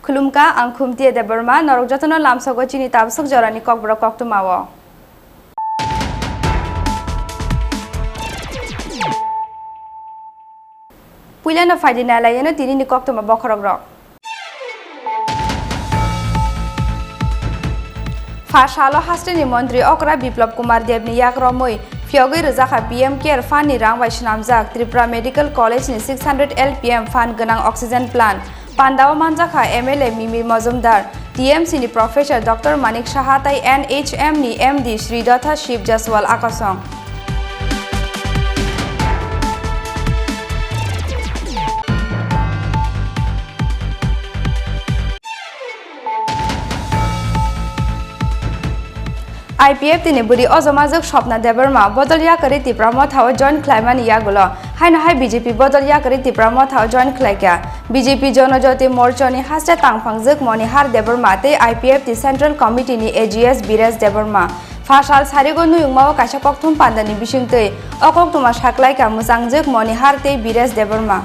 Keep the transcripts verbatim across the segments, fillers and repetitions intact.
Khulumkha, ang Khumtiya Debbarma, norok jotono lamsogo chini tabswk jorani kokborok koktwmao. Puilano phaidi nailaiyano tinini koktwma bokhorokrok. Pha salo hasteni montri okra Biplab Kumar Debni yak romwi phiyogwi rwjakha P M Care Fund ni rang bai swnamjak Tripura Medical College ni six hundred L P M fund gwnang oxygen plant. Pandao manjakha M L A Mimi Mojumdar, T M C ni Professor Doctor Manik Saha tei N H M ni M D Sridotha Shiv Jaswal Akasong. I P F T ni bwrwi ojomajwk Swapna Debbarma bodol yakarwi Tipra Mothao join khlaimani yagulo haino hai B J P bodol yakarwi Tipra Mothao join khlaikha. B J P Jonojati Morchani haste tangphangjwk Monihar Debbarma tei I P F T Central Committee ni A G S Biresh Debbarma. Pha sal sarigo nuyungmao kaisa kokthum pandani bisingtwi o koktwma saklaikha mwchangjwk Monihar tei Biresh Debbarma.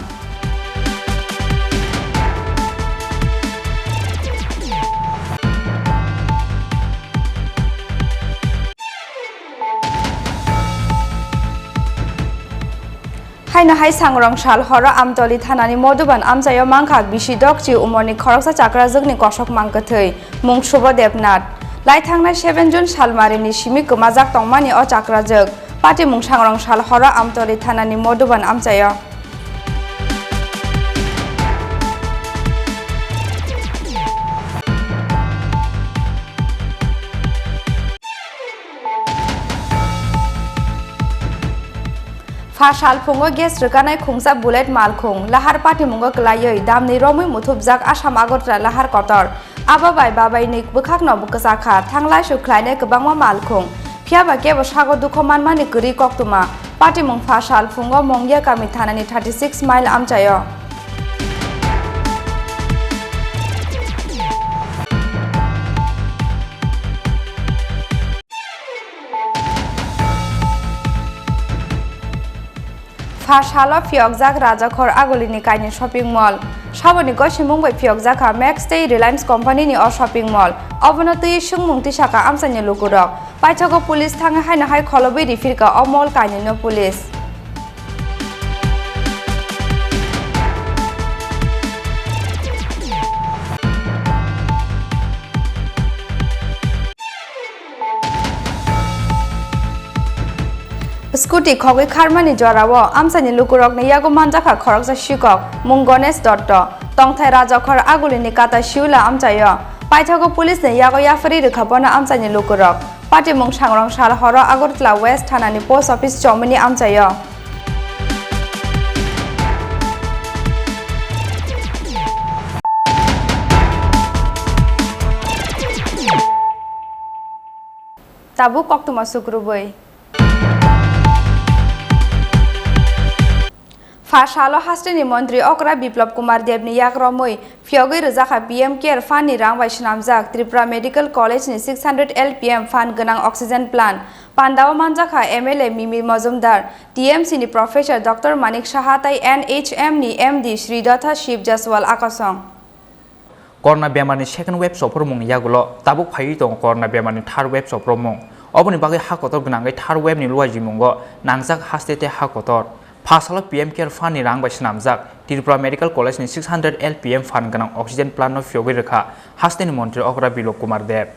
Haino hai sangrong sal horo Amtoli thanani Modhuban amchaio mankha bisi dokchi umorni khoroksa chakrajwkni kosok mangkwthwi mung Subodeb Nath. Lai thangnai seven June salmarini simi kwmajak tongmani o chakrajwk. Patimung sangrong sal horo Amtoli thanani Modhuban amchaio. Pha salphungo gas rwkanai khungsa bullet malkhung lahar patimungo kwlaiwi damni romwi muthubjak Assam Agartala lahar kotor. Abo bai babaini bwkhakno kwchakha thanglaisu khlainai kwbangma malkhung. Phiyaba kebo sago dukho manmani kwrwi koktwma. Patimung pha salphungo Mongya kami thanani thirty six mile amchaio. Pha salo phiyokjak Rajakhor Agulini kainwi shopping mall. Saboni gosimung bai phiyokjakha Max tei Reliance company ni o shopping mall. Obono twiwi swngmung tisakha amchaini lukurok. Paithago police thangwi haino hai kholobwi riphirkha o mall kainwino police. Scooty khogwi kharmani jorao amchaini lukurokni yago manjakha khoroksa sikok, mung Ganesh Dotto, tongthai Rajakhor Agulini kata Siula amchaio. Paithago police ni yago yapharwi rwkha bono amchaini lukurok. Patimung sangrong sal horo Agartala West thanani post office chomwini amchaio. Tabuk koktwma sukrubwi. Pha salo hasteni montri okra Biplab Kumar Debni yak romwi phiyogwi rwjakha P M Care Fund ni rang bai swnamjak Tripura Medical College ni six hundred L P M fund gwnang oxygen plant. Pandao manjakha M L A Mimi Mojumdar, T M C ni Professor Doctor Manik Saha tei N H M ni M D Sridotha Shiv Jaswal Akasong. Corona bemarni second wave sophormungni yagulo tabuk phaiwi tongo corona bemarni third wave sophormung. Oboni bagwi ha kotor gwnangwi third wave ni luaijimungo nangjak haste tei ha kotor. Pha salo P M Care Fund ni rang bai swnamjak Tripura Medical College ni six hundred L P M fund gwnang oxygen plant no phiyogwi rwkha hasteni montri okra Biplab Kumar Deb.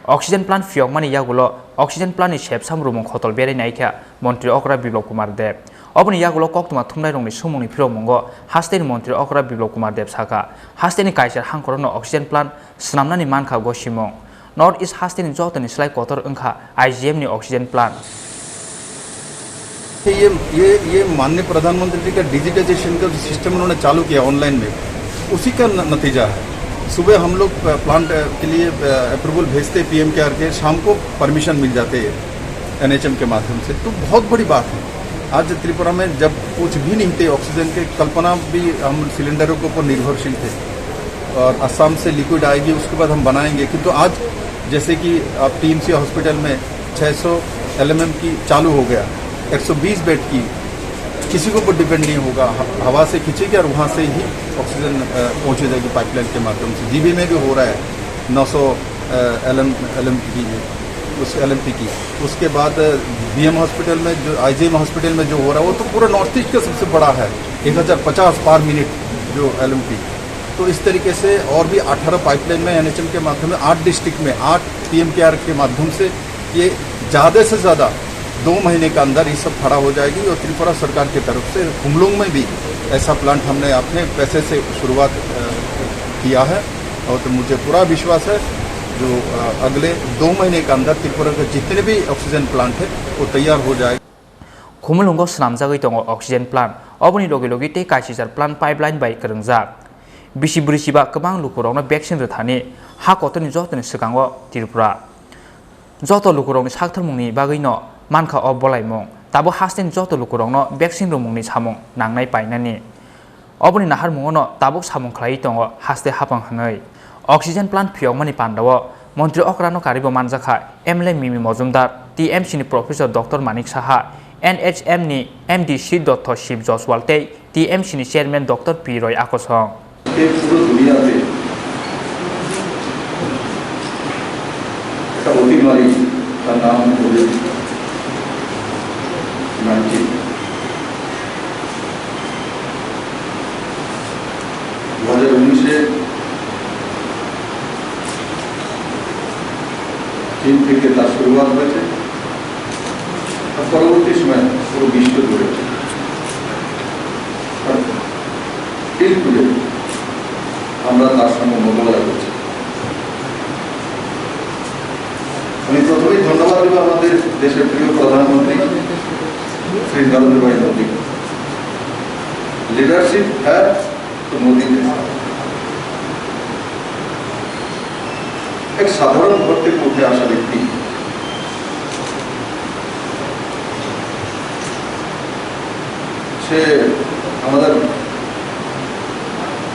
Oxygen plant phiyokmani yagulo oxygen plant ni sepsam rumung khotol berai naikha Montri Okra Biplab Kumar Deb. Oboni yagulo koktwma thumnairokni sumungni philokmungo hasteni Montri Okra Biplab Kumar Deb sakha, hasteni kaisar hangkorokno oxygen plant swnamnani mankha gosimung. North East hasteni jotoni slai kotor wngkha I G M ni oxygen plant. ये, ये, ये माननीय प्रधानमंत्री जी का डिजिटाइजेशन का जो सिस्टम उन्होंने चालू किया ऑनलाइन में, उसी का न-, नतीजा है। सुबह हम लोग, अ, प्लांट, अ, के लिए, अ, अप्रूवल भेजते पी एम के आर के, शाम को परमिशन मिल जाते हैं एन एच एम के माध्यम से, तो बहुत बड़ी बात है। आज त्रिपुरा में जब कुछ भी नहीं थे ऑक्सीजन के, कल्पना भी, हम सिलेंडरों के ऊपर निर्भरशील थे, और असम से लिक्विड आएगी, उसके बाद हम बनाएंगे, किंतु आज जैसे कि आप टी एम सी हॉस्पिटल में छह सौ एल एम एम की चालू हो गया, एक सौ बीस बेड की, किसी के ऊपर डिपेंड नहीं होगा, ह-, हवा से खींचेगी और वहाँ से ही ऑक्सीजन, अ, पहुँचे जाएगी पाइपलाइन के माध्यम से। जी बी में भी हो रहा है नौ सौ, अ, L M, L M P की, उस एल एम पी की। उसके बाद, अ, बी एम हॉस्पिटल में जो, आई जी एम हॉस्पिटल में जो हो रहा है, वो तो पूरा नॉर्थ ईस्ट का सबसे बड़ा है, एक हज़ार पचास पर मिनट जो एल एम पी। तो इस तरीके से और भी अठारह पाइपलाइन में एन एच एम के माध्यम में आठ डिस्ट्रिक्ट में आठ पी एम के आर के माध्यम से ये ज़्यादा से ज़्यादा दो महीने के अंदर ये सब खड़ा हो जाएगी। और त्रिपुरा सरकार की तरफ से खुमलुंग में भी ऐसा प्लांट हमने अपने पैसे से शुरुआत, अ, किया है। और तो मुझे पूरा विश्वास है जो, अ, अगले दो महीने के अंदर त्रिपुरा के जितने भी ऑक्सीजन प्लांट है, वो तैयार हो जाएगा। Khumulwngo swnamjagwi tongo oxygen plant, oboni logi logi tei kaisijak plant pipeline bai kwrwngjak. Bisi bwrwi chiba kwbang lukurokno vaccine rwthani ha kotorni jotoni swkango Tripura. Joto lukurokni saktharmungni bagwino mankha o bolaimung. Tabuk hasteni joto lukurokno vaccine rwmungni samung nangnai painani. Oboni naharmungono tabuk samung khlaiwi tongo haste hapang hwnwi. Oxygen plant phiyokmani pandao Montri Okrano karibo manjakha M L A Mimi Mojumdar, T M C ni Professor Doctor Manik Saha, N H M ni M D Sri Dotto Shiv Joswal tei T M C ni Chairman Doctor P Roy Akosong. এই পুরো দুনিয়াতে একটা অতিমারী, তার নাম Covid nineteen. দু হাজার উনিশে চীন থেকে তার শুরুয়াত হয়েছে, আর পরবর্তী সময় পুরো বিশ্ব জুড়ে তার বিলকুলে আমরা তার সঙ্গে মোকাবেলা করছি। আমি প্রথমেই ধন্যবাদ দেব আমাদের দেশের প্রিয় প্রধানমন্ত্রী শ্রী নরেন্দ্র ভাই মোদী। লিডারশিপ হ্যাঁ তো মোদী কে। এক সাধারণ ঘর থেকে উঠে আসা ব্যক্তি, সে আমাদের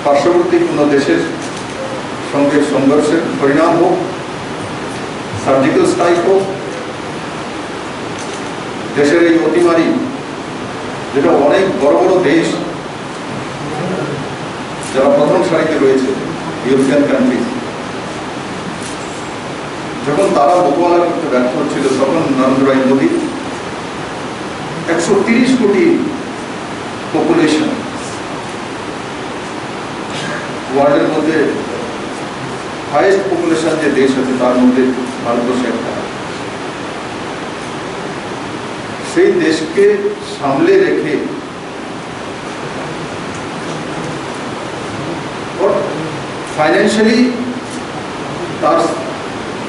পার্শ্ববর্তী কোনো দেশের সঙ্গে সংঘর্ষের পরিণাম হোক, সার্জিক্যাল স্ট্রাইক হোক, দেশের এই অতিমারি, যেটা অনেক বড় বড় দেশ যারা প্রথম সারিতে রয়েছে, ইউরোপিয়ান কান্ট্রিজ, যখন তারা মোকাবেলা করতে ব্যর্থ হচ্ছিল, তখন নরেন্দ্র ভাই মোদী একশো তিরিশ কোটি পপুলেশন, ওয়ার্ল্ডের মধ্যে হায়েস্ট পপুলেশন যে দেশ আছে, তার মধ্যে ভারতবর্ষ একটা, সেই দেশকে সামলে রেখে ওর ফাইন্যান্সিয়ালি তার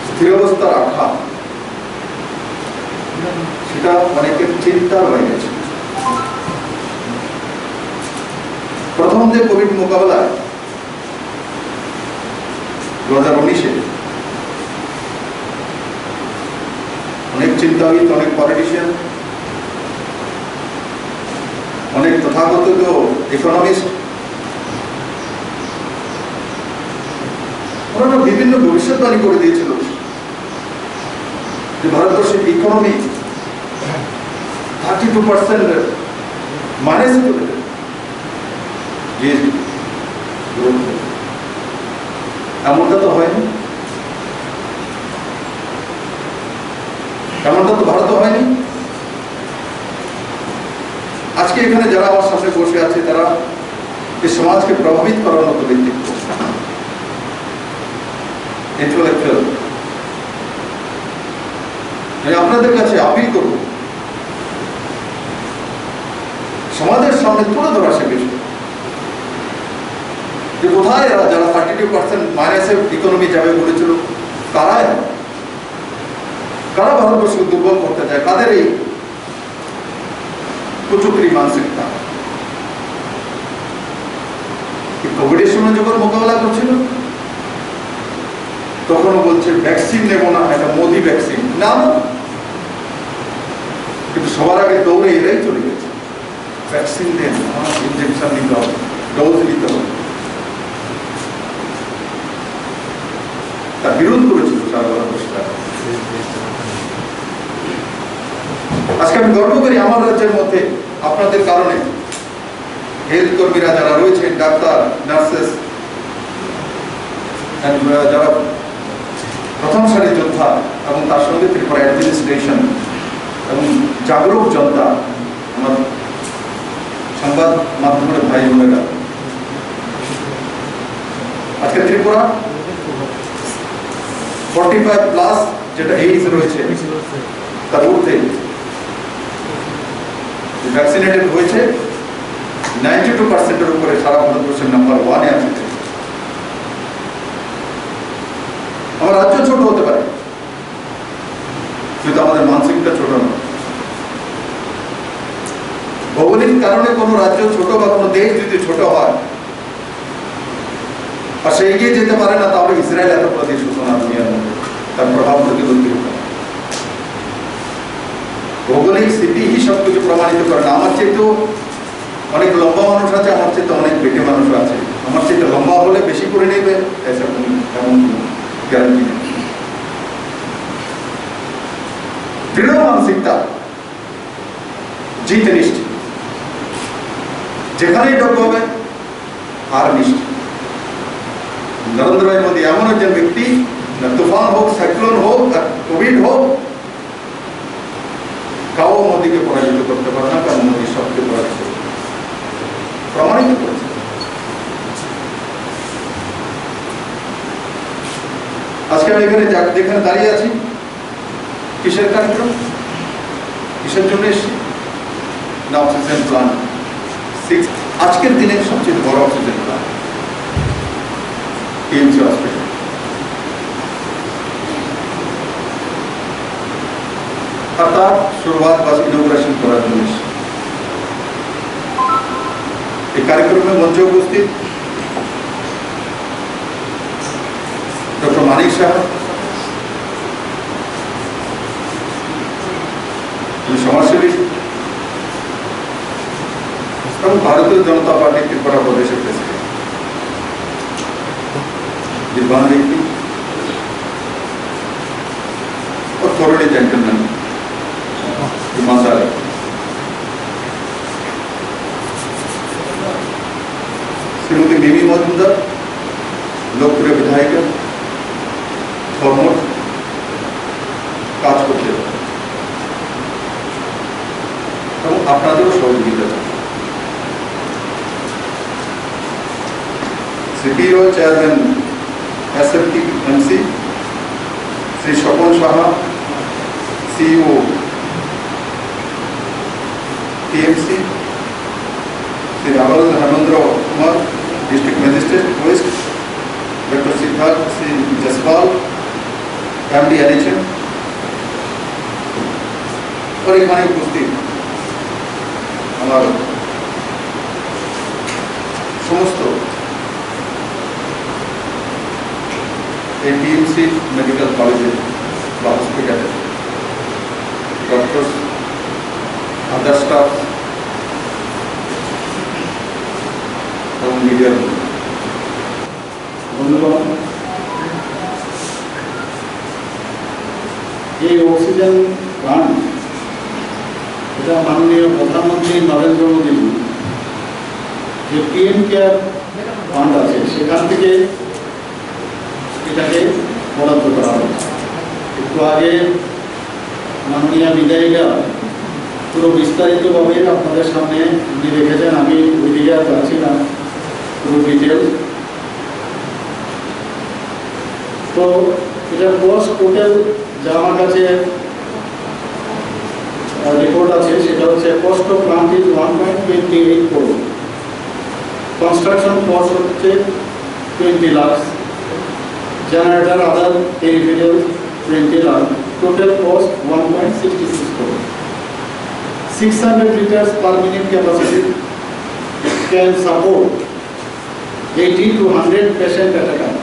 স্থিরাবস্থা রাখা, সেটা অনেকের চিন্তার বাইরে ছিল। প্রথম যে কোভিড মোকাবেলায় দু হাজার উনিশে অনেক চিন্তাবিদ, অনেক পলিটিশিয়ান, অনেক তথাকথিত ইকোনমিস্ট, ওনারা বিভিন্ন ভবিষ্যৎবাণী করে দিয়েছিল যে ভারতবর্ষের economy thirty two percent minus চলে যাবে। G S D growth. এমনটা তো হয়নি, এমনটা তো ভারতে হয়নি। আজকে এখানে যারা আমার সামনে বসে আছে, তারা এই সমাজকে প্রভাবিত করার মতো ব্যক্তিত্ব, ইন্টেলেকচুয়াল। আমি আপনাদের কাছে আপিল করব, সমাজের সামনে তুলে ধরা সে বিষয়, যে কোথায় এরা, যারা থার্টি টু পার্সেন্ট মাইনাসে ইকোনমি যাবে বলেছিল, কারা এরা? কারা ভারতবর্ষকে দুর্বল করতে চায়? কাদের এই কুচক্রী মানসিকতা? এই কোভিডের সময় যখন মোকাবেলা করছিল, তখনও বলছে, "ভ্যাকসিন নেব না, এটা মোদি ভ্যাকসিন।" না, না। কিন্তু সবার আগে দৌড়ে এরাই চলে গেছে। ভ্যাকসিন দেন, আমার ইনজেকশন নিতে হবে, ডোজ নিতে হবে। তার বিরোধ করেছিল সারা ভারতবর্ষে। আজকে আমি গর্ব করি, আমার রাজ্যের মধ্যে আপনাদের কারণে হেলথ কর্মীরা যারা রয়েছেন, ডাক্তার, নার্সেস, and, আহ, যারা প্রথম সারির যোদ্ধা এবং তার সঙ্গে ত্রিপুরা অ্যাডমিনিস্ট্রেশন এবং জাগরুক জনতা, আমার সংবাদ মাধ্যমের ভাই বোনেরা, আজকে ত্রিপুরা ফর্টি ফাইভ প্লাস যেটা এইজ রয়েছে, তার ঊর্ধ্বে ভ্যাকসিনেটেড হয়েছে নাইনটি টু পার্সেন্টের উপরে, সারা ভারতবর্ষের নাম্বার ওয়ানে আছে। আমার রাজ্য ছোট হতে পারে, কিন্তু আমাদের মানসিকতা ছোট নয়। ভৌগোলিক কারণে কোনো রাজ্য ছোট বা কোনো দেশ যদি ছোট হয়, আর সে এগিয়ে যেতে পারে না, তাহলে ইসরায়েল এত প্রতি সূচনা দুনিয়ার মধ্যে তার প্রভাব প্রতিপত্তির উপর। ভৌগোলিক স্থিতি সব কিছু প্রমাণিত করে না। আমার চাইতেও অনেক লম্বা মানুষ আছে, আমার চাইতে অনেক বেটে মানুষ আছে। আমার চাইতে লম্বা হলে বেশি করে নেবে, এসব কোনো, তেমন কোনো গ্যারান্টি নেই। দৃঢ় মানসিকতা জিতে নিশ্চিত, যেখানেই যোগ্য হবে, হার নিশ্চিত। নরেন্দ্র ভাই মোদী এমন একজন ব্যক্তি, না তুফান হোক, সাইক্লোন হোক, আর কোভিড হোক, কাউ মোদীকে পরাজিত করতে পারে না, কারণ মোদী সবকে পরাজিত করেছে, প্রমাণিত করেছে। আজকে আমি এখানে যা-, যেখানে দাঁড়িয়ে আছি, কিসের কার্যক্রম, কিসের জন্য এসেছি? না, অক্সিজেন প্ল্যান্ট সিক্স, আজকের দিনের সবচেয়ে বড় অক্সিজেন প্ল্যান্ট টিএমসি হসপিটাল। আর তার শুরুয়াত বা ইনোগ্রেশন করার জন্য এসেছি। এই কার্যক্রমে মঞ্চে উপস্থিত ডক্টর মানিক সাহা, উনি সমাজসেবী এবং ভারতীয় জনতা পার্টি ত্রিপুরা প্রদেশের প্রেসিডেন্ট, বিদ্বান ব্যক্তি ও তরুণী জেন্টলম্যান, ইমানদার। শ্রীমতী মিমি মজুমদার, লোকপ্রিয় বিধায়িকা, কর্মঠ কাজ করতে এবং আপনাদেরও সহযোগিতা চাই। Shri Piro chairman SFTMC, Shri Swapan Saha, CEO TMC, Shri Rahul Dharmendra Kumar, district magistrate west, doctor Siddharth Singh Jaiswal, MD NHM, আর এখানে উপস্থিত আমার সমস্ত এই টিএমসি মেডিকেল কলেজের বা হসপিটালের ডক্টর, আদার স্টাফ এবং মিডিয়ার বন্ধুগণ, এই অক্সিজেন প্লান্ট, এটা মাননীয় প্রধানমন্ত্রী নরেন্দ্র মোদী যে পিএম কেয়ার ফান্ড আছে, সেখান থেকে এটাকে বরাদ্দ করা হয়েছে। একটু আগে মাননীয় বিধায়িকা পুরো বিস্তারিতভাবে আপনাদের সামনে উনি রেখেছেন, আমি ওইদিকে আর যাচ্ছি না, পুরো ডিটেলস। তো এটার কস্ট টোটাল যা আমার কাছে আছে, সেটা হচ্ছে cost of plant is one point twenty eight crore, construction cost হচ্ছে twenty lakh, generator other peripheral twenty lakh, total cost one point sixty six crore. Six hundred liters per minute capacity can support eighty to hundred patient at a time.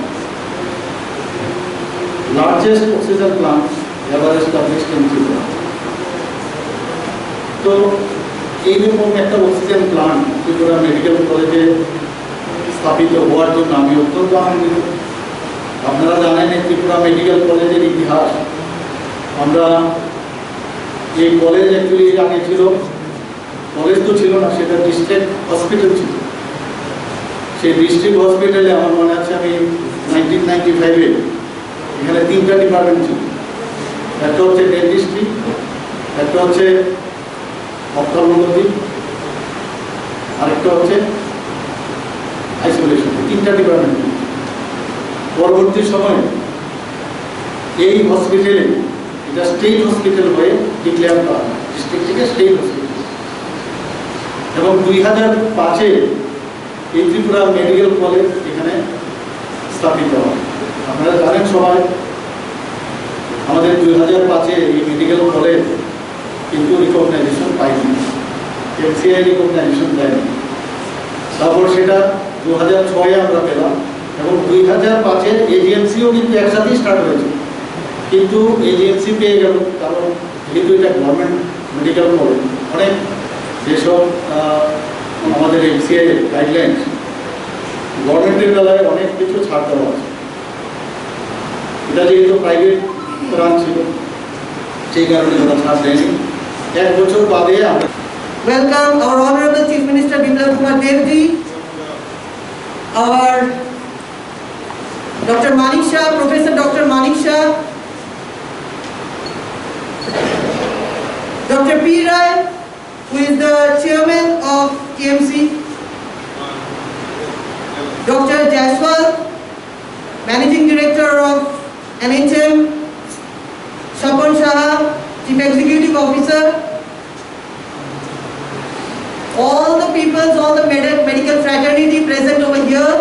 Largest oxygen plant ever established in Tripura. তো এইরকম একটা oxygen plant Tripura মেডিকেল কলেজে স্থাপিত হওয়ার জন্য আমি অত্যন্ত আনন্দিত। আপনারা জানেন, এই ত্রিপুরা মেডিকেল কলেজের ইতিহাস, আমরা এই কলেজ অ্যাকচুয়ালি আগে ছিল, কলেজ তো ছিল না, সেটা ডিস্ট্রিক্ট হসপিটাল ছিল। সেই ডিস্ট্রিক্ট হসপিটালে আমার মনে আছে, আমি নাইনটিন নাইনটি ফাইভে এখানে তিনটা ডিপার্টমেন্ট ছিল। একটা হচ্ছে ডেন্টিস্ট্রি, একটা হচ্ছে অপথ্যালমোলজি, আরেকটা হচ্ছে আইসোলেশন। তিনটা ডিপার্টমেন্ট। পরবর্তী সময়ে এই হসপিটালে, এটা স্টেট হসপিটাল হয়ে ডিক্লেয়ার করা হয়, ডিস্ট্রিক্ট থেকে স্টেট হসপিটাল। এবং দুই হাজার পাঁচে এই ত্রিপুরা মেডিকেল কলেজ এখানে স্থাপিত হয়। আপনারা জানেন সবাই, আমাদের দুই হাজার পাঁচে এই মেডিকেল কলেজ কিন্তু রিকগনাইজেশন পায়নি, এফসিআই রিকগনাইজেশন দেয়নি। তারপর সেটা দু হাজার ছয়ে আমরা পেলাম, এবং দুই হাজার পাঁচে এজিএমসিও কিন্তু একসাথেই স্টার্ট হয়েছে, কিন্তু এজিএমসি পেয়ে গেল, কারণ যেহেতু এটা গভর্নমেন্ট মেডিকেল কলেজ, অনেক যেসব আহ, আমাদের এফসিআই গাইডলাইন, গভর্নমেন্টের বেলায় অনেক কিছু ছাড় দেওয়া আছে। এটা যেহেতু প্রাইভেট রান ছিল, সেই কারণে ওরা ছাড় দেয়নি। এক বছর বাদে আমরা Welcome our Honorable Chief Minister Biplab Kumar Dev ji, our Doctor Manik Saha, Professor Doctor Manik Saha, Doctor P Rai, who is the chairman of T M C, Doctor Jaiswal, Managing Director of N H M, Swapan Saha, Chief Executive Officer, all the peoples, all the med- medical fraternity present over here,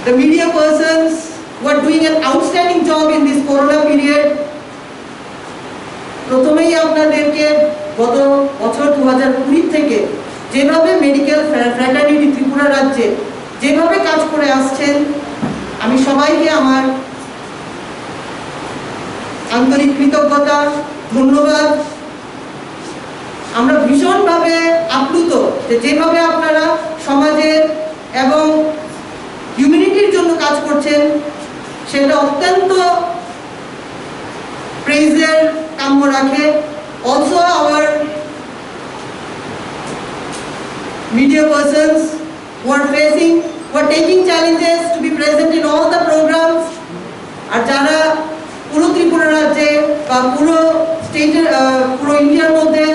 the media persons who are doing an outstanding job in this corona period. প্রথমেই আপনাদেরকে গত বছর দু হাজার কুড়ি থেকে যেভাবে medical fraternity Tripura রাজ্যে যেভাবে কাজ করে আসছেন, আমি সবাইকে আমার আন্তরিক কৃতজ্ঞতা, ধন্যবাদ। আমরা ভীষণভাবে আপ্লুত যে যেভাবে আপনারা সমাজের এবং হিউম্যানিটির জন্য কাজ করছেন, সেটা অত্যন্ত প্রেইজের কাম্য রাখে। Also our media persons who are facing, who are taking challenges to be present in all the programs, আর যারা পুরো ত্রিপুরা রাজ্যে বা পুরো স্টেটের, আহ, পুরো ইন্ডিয়ার মধ্যে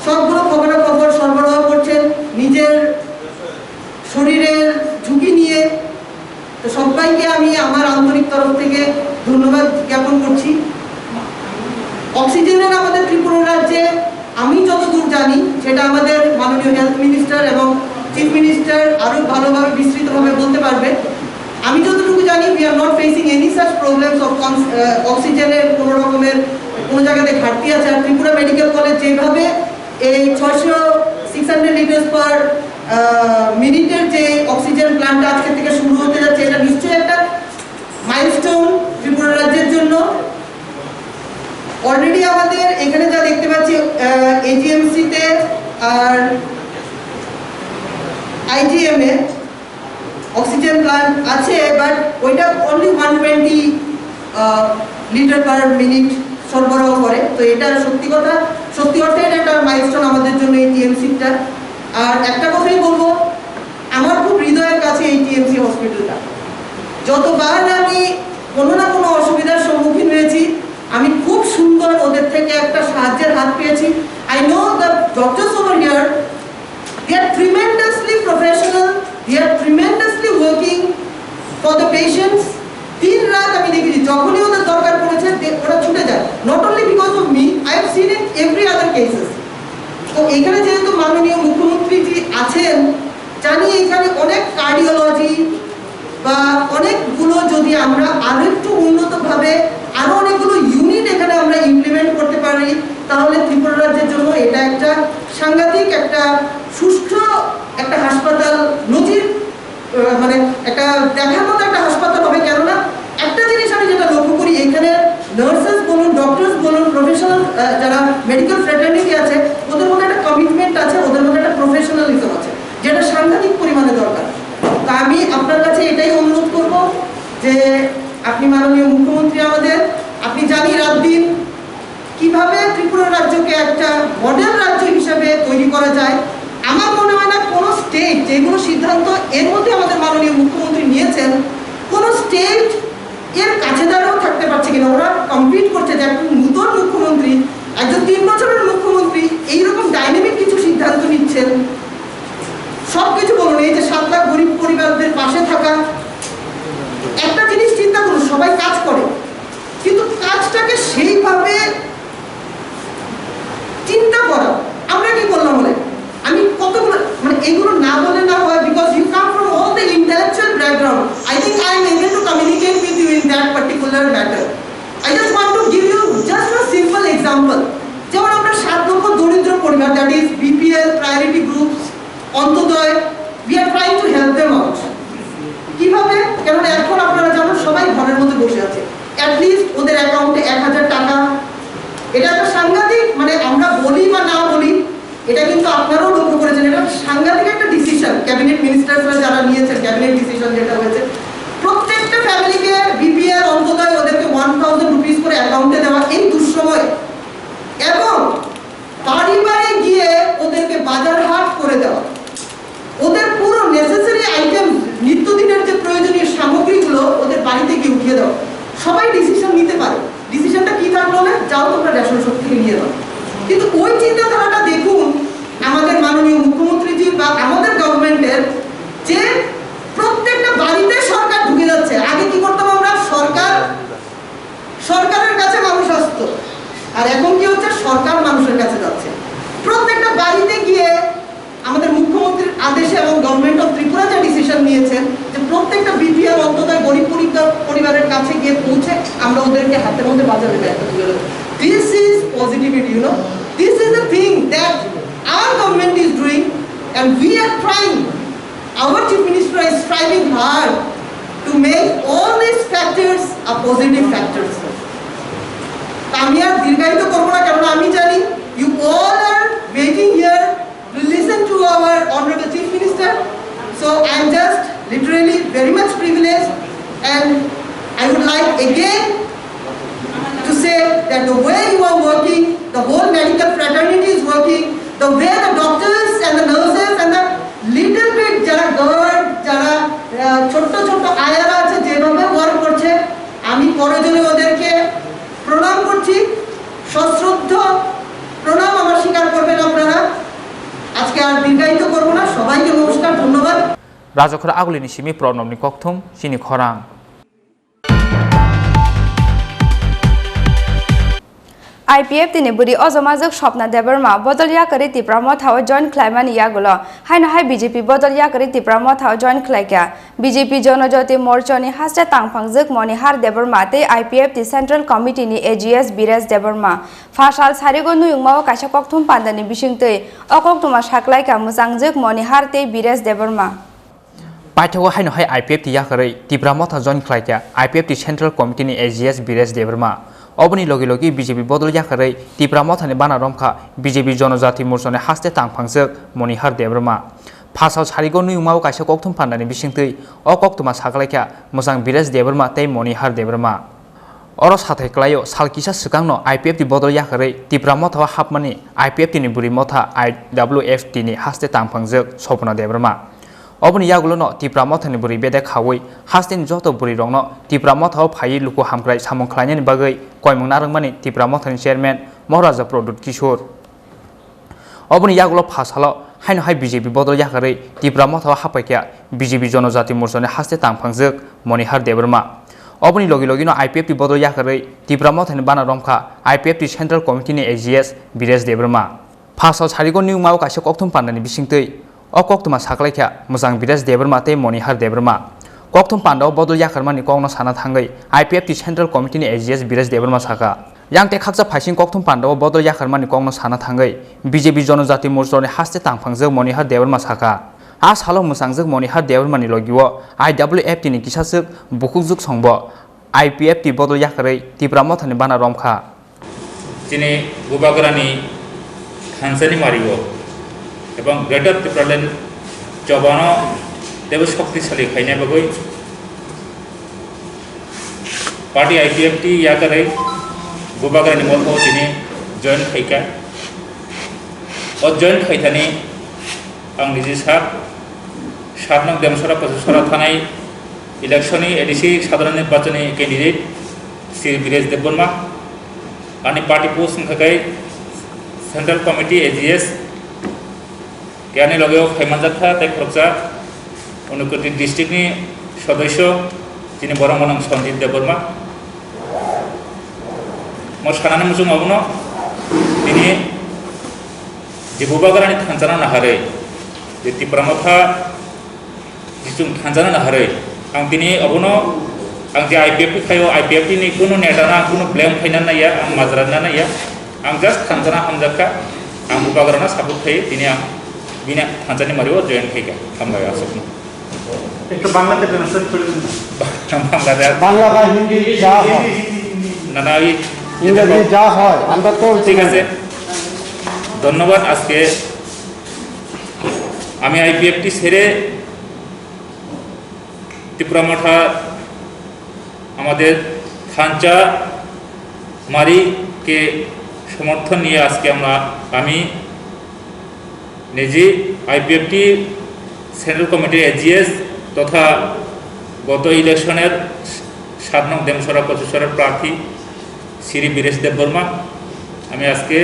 সবগুলো খবরাখবর সরবরাহ করছেন নিজের শরীরের ঝুঁকি নিয়ে। তো সবাইকে আমি আমার আন্তরিক তরফ থেকে ধন্যবাদ জ্ঞাপন করছি। অক্সিজেনের আমাদের ত্রিপুরা রাজ্যে আমি যতদূর জানি, সেটা আমাদের মাননীয় হেলথ মিনিস্টার এবং চিফ মিনিস্টার আরও ভালোভাবে বিস্তৃতভাবে বলতে পারবে। আমি যতটুকু জানি, we are not facing any such problems of cons- আহ, অক্সিজেনের কোনো রকমের কোনো জায়গাতে ঘাটতি আছে। আর ত্রিপুরা মেডিকেল কলেজ যেভাবে এই ছয়শো, সিক্স হান্ড্রেড লিটার্স পার মিনিটের যে অক্সিজেন প্ল্যান্টটা আজকে থেকে শুরু হতে যাচ্ছে, এটা নিশ্চয়ই একটা মাইলস্টোন ত্রিপুরা রাজ্যের জন্য। অলরেডি আমাদের এখানে যা দেখতে পাচ্ছি, এজিএমসিতে আর আইজিএমে অক্সিজেন প্ল্যান্ট আছে, বাট ওইটা only one twenty litre per minute সরবরাহ করে। তো এটা সত্যি কথা, সত্যি অর্থে এটা একটা মাইলস্টোন আমাদের জন্য, এই টিএমসিটা। আর একটা কথাই বলবো, আমার খুব হৃদয়ের কাছে এই টিএমসি হসপিটালটা। যতবার আমি কোনো না কোনো অসুবিধার সম্মুখীন হয়েছি, আমি খুব সুন্দর ওদের থেকে একটা সাহায্যের হাত পেয়েছি। I know the doctors over here, they are tremendously professional, they are tremendously working for the patients. দিন রাত আমি দেখেছি, যখনই ওদের দরকার পড়েছে, দে- ওরা ছুটে যায়। Not only because of me, I have seen it every other cases. তো এখানে যেহেতু মাননীয় মুখ্যমন্ত্রীজি আছেন, জানি এখানে অনেক কার্ডিওলজি বা অনেকগুলো যদি আমরা আরো একটু উন্নতভাবে আরো অনেকগুলো ইউনিট এখানে আমরা ইমপ্লিমেন্ট করতে পারি, তাহলে ত্রিপুরা রাজ্যের জন্য এটা একটা সাংঘাতিক একটা সুষ্ঠু একটা হাসপাতাল, নজির আহ, মানে একটা দেখার মতো একটা হাসপাতাল হবে। কেননা একটা জিনিস আমি যেটা লক্ষ্য করি, এখানে নার্সেস বলুন, ডক্টরস বলুন, প্রফেশনাল যারা মেডিকেল ফ্রেটার্নিটি আছে, ওদের মধ্যে একটা কমিটমেন্ট আছে, ওদের মধ্যে একটা প্রফেশনালিজম আছে, যেটা সাংঘাতিক পরিমাণে দরকার। তো আমি আপনার কাছে এটাই অনুরোধ করব যে আপনি মাননীয় মুখ্যমন্ত্রী আমাদের, আপনি জানি রাত দিন কিভাবে ত্রিপুরা রাজ্যকে একটা মডেল রাজ্য হিসেবে তৈরি করা যায়। আমার মনে হয় না কোনো স্টেট যেগুলো সিদ্ধান্ত এর মধ্যে আমাদের মাননীয় মুখ্যমন্ত্রী নিয়েছেন, কোনো স্টেট এর কাছে দাঁড়াও থাকতে পারছে কিনা। ওরা কম্পিট করছে যে একজন নূতন মুখ্যমন্ত্রী, একজন তিন বছরের মুখ্যমন্ত্রী এইরকম ডাইনামিক কিছু সিদ্ধান্ত নিচ্ছেন। সব কিছু বলুন, এই যে সাত লাখ গরিব পরিবারদের পাশে থাকা, একটা জিনিস চিন্তা করুন, সবাই কাজ করে, কিন্তু কাজটাকে সেইভাবে চিন্তা করা। আমরা কি করলাম বলে আমি কতগুলো, মানে, এগুলো না বলে না হয়, because you come from all the intellectual background. I think I am able to communicate with you in that particular matter. I just want to give you just a simple example. যেমন আমরা সাত লক্ষ দরিদ্র পরিবার, that is BPL, priority groups, Antyodaya, we are trying to help them out. কিভাবে? কেননা এখন আপনারা জানো সবাই ঘরের মধ্যে বসে আছে, অ্যাটলিস্ট ওদের অ্যাকাউন্টে এক হাজার টাকা, এটা একটা সাংঘাতিক, মানে, আমরা বলি বা না বলি, এটা কিন্তু আপনারাও লক্ষ্য করেছেন, এটা সাংঘাতিক একটা ডিসিশন ক্যাবিনেট মিনিস্টার্সরা যারা নিয়েছেন, ক্যাবিনেট ডিসিশন যেটা হয়েছে, প্রত্যেকটা ফ্যামিলিকে বিপিএল, অন্তোদয় ওদেরকে ওয়ান থাউজেন্ড রুপিস করে অ্যাকাউন্টে দেওয়া এই দুঃসময়ে, এবং বাড়ি বাড়ি গিয়ে ওদেরকে বাজার হাট করে দেওয়া, ওদের পুরো নেসেসারি আইটেম, নিত্যদিনের যে প্রয়োজনীয় সামগ্রীগুলো ওদের বাড়িতে গিয়ে উঠিয়ে দেওয়া। সবাই ডিসিশন নিতে পারে। ডিসিশনটা কি থাকলো? না, যাও, তোমরা রেশন শপ থেকে নিয়ে দাও। কিন্তু ওই চিন্তাধারাটা দেখুন আমাদের মাননীয় মুখ্যমন্ত্রীজি বা আমাদের গভর্নমেন্টের, যে প্রত্যেকটা বাড়িতে সরকার ঢুকে যাচ্ছে। আগে কি করতাম আমরা? সরকার, সরকারের কাছে মানুষ আসতো, আর এখন কি হচ্ছে? সরকার মানুষের কাছে যাচ্ছে। প্রত্যেকটা বাড়িতে গিয়ে আমাদের মুখ্যমন্ত্রীর আদেশে এবং গভর্নমেন্ট অফ ত্রিপুরা যে ডিসিশন নিয়েছেন যে প্রত্যেকটা বিপিএল, অন্তত গরিব পরিবার, পরিবারের কাছে গিয়ে পৌঁছে আমরা ওদেরকে হাতের মধ্যে বাজারে ব্যাগটা তুলে দেবো। This is positivity, you know, this is the thing that our government is doing, and we are trying. Our Chief Minister is striving hard to make all these factors a positive factors. আমি আর দীর্ঘায়িত করবো না, কারণ আমি জানি you all are waiting here to listen to our Honorable Chief Minister. So I am just literally very much privileged, and I would like again to say that the way you are working, the whole medical fraternity is working, the way the doctors and the nurses and the little bit যারা গার্ড, যারা আহ, ছোট্ট ছোট্ট আয়ারা আছে, যেভাবে ওয়ার্ক করছে, আমি করজোড়ে ওদেরকে প্রণাম করছি, সশ্রদ্ধ প্রণাম আমার স্বীকার করবেন আপনারা। আজকে আর দীর্ঘায়িত করবো না, সবাইকে নমস্কার, ধন্যবাদ। Rajakhor Agulini simi Pranobni kokthum chini khorang. I P F T ni bwrwi ojomajwk Swapna Debbarma bodol yakarwi Tipra Motha o join khlaimani yagulo haino hai B J P bodol yakarwi Tipra Motha o join khlaikha. B J P Jonojati Morcha ni haste tangphangjwk Monihar Debbarma tei I P F T Central Committee ni A G S Biresh Debbarma. Pha sal sarigo nuyungma o kaisa kokthum pandani bisingtwi o koktwma saklaikha mwchangjwk Monihar tei Biresh Debbarma. Paithago haino hai I P F T yakarwi Tipra Motha join khlaikha I P F T Central Committee ni A G S Biresh Debbarma. Oboni logi logi B J P bodol yakarwi Tipra Motha ni bana romkha B J P Jonojati Morcha ni haste tangphangjwk Monihar Debbarma. Pha sal sarigo nuyungma o kaisa kokthum pandani bisingtwi o koktwma saklaikha mwchang Biresh Debbarma tei Monihar Debbarma. Oro sathai kwlaio sal kisa swkangno I P F T bodol yakarwi Tipra Motha o hapmani I P F T ni bwrwi motha I W F T ni haste tangphangjwk Swapna Debbarma. Oboni yagulono Tipra Mothani bwrwi bedek khaui hasteni joto bwrwirokno Tipra Mothao phaiwi luku hamkrai samung khlainani bagwi koimung narwkmani Tipra Mothani chairman Maharaja Pradyut Kishore. Oboni yagulo pha salo haino hai B J P bodol yakarwi Tipra Mothao haphaikha B J P Jonojati Morchani haste tangphangjwk Monihar Debbarma. Oboni logi logino I P F T bodol yakarwi Tipra Mothani bana romkha I P F T Central Committee ni A G S Biresh Debbarma. Phasao sarigo New Mao kaisa kokthum pandani bisingtwi o koktwma saklaikha mwchang Biresh Debbarma tei Monihar Debbarma. Kokthum pandao bodol yakarmani kokno sana thangwi I P F T Central Committee ni A G S Biresh Debbarma sakha. Yang tei khaksa phaising kokthum pandao bodol yakarmani kokno sana thangwi B J P Jonojati Morchani haste tangphangjak Monihar Debbarma sakha. A salo mwchangjak Monihar Debbarmani logio I W F T ni kisaswk bukhukjwk songbo I P F T bodol yakarwi Tipra Mothani bana romkha. Chini Bubagrani thansani mario ebong Greater Tipraland chobano tebo shoktisali khaina bagwi party I P F T yakarwi Bubagrani motho chini join khaikha. O join khaithani ang niji sak, sak nong Demsora Kosisora thanai election ni A D C sadharan nirbachon ni candidate Shri Biresh Debbarma. Ani party post wngkha khe Central Committee A G S. Ke ani loge o phaimanjak kha tei khoroksa Unakoti district ni sodosyo chini borok mwnang Sanjit Debbarma. Mo sanani muchung abono tini je Bubagrani thanchano naharwi, je Tipra Motha Jichung thanchano naharwi, ang tini obono ang je I P F T khaio, I P F T ni kunu neta no ang kunu blame khaina naiya, ang majra na naiya, ang just thanchano hamjakha, ang Bubagrano support khaio, tini ang bini thanchani mario join khaikha, hambai aswkno. একটু বাংলাতে ট্রান্সলেট করে দিন না। বাংলাতে আর বাংলা বা হিন্দি যা হয়। না, না, ওই ইংরেজি যা হয়, আমরা তো ঠিক আছে। ধন্যবাদ। আজকে আমি আইপিএফটি ছেড়ে ত্রিপুরা মঠা আমাদের থানচা মারিকে সমর্থন নিয়ে আজকে আমরা, আমি নিজে আইপিএফটি সেন্ট্রাল কমিটির এজিএস তথা গত ইলেকশনের সাত নং দেমসরা কচুসরার প্রার্থী শ্রী বীরেশ দেববর্মা, আমি আজকে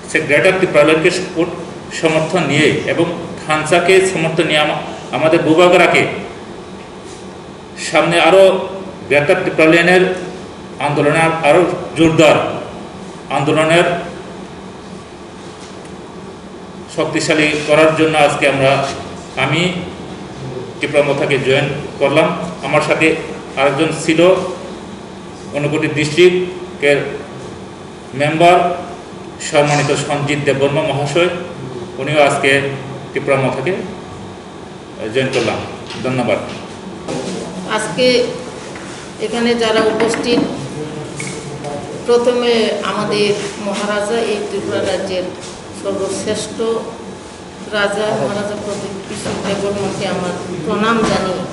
সে গ্রেটার ত্রিপুরাল্যান্ডকে সাপোর্ট, সমর্থন নিয়ে এবং থানচাকে সমর্থন নিয়ে আমা-, আমাদের বুবাগরাকে সামনে আরও গ্রেটার ত্রিপুরাল্যান্ডের আন্দোলনে আরও জোরদার আন্দোলনের শক্তিশালী করার জন্য আজকে আমরা, আমি ত্রিপুরা মথাকে জয়েন করলাম। আমার সাথে আরেকজন ছিল ঊনকোটি ডিস্ট্রিক্টের মেম্বার সম্মানিত সঞ্জিত দেববর্মা মহাশয়, উনিও আজকে ত্রিপুরা মথাকে জয়েন করলাম। ধন্যবাদ। আজকে এখানে যারা উপস্থিত, প্রথমে আমাদের মহারাজা, এই ত্রিপুরা রাজ্যের সর্বশ্রেষ্ঠ রাজা মহারাজা প্রদ্যুৎ কিশোর দেববর্মাকে আমার প্রণাম জানিয়ে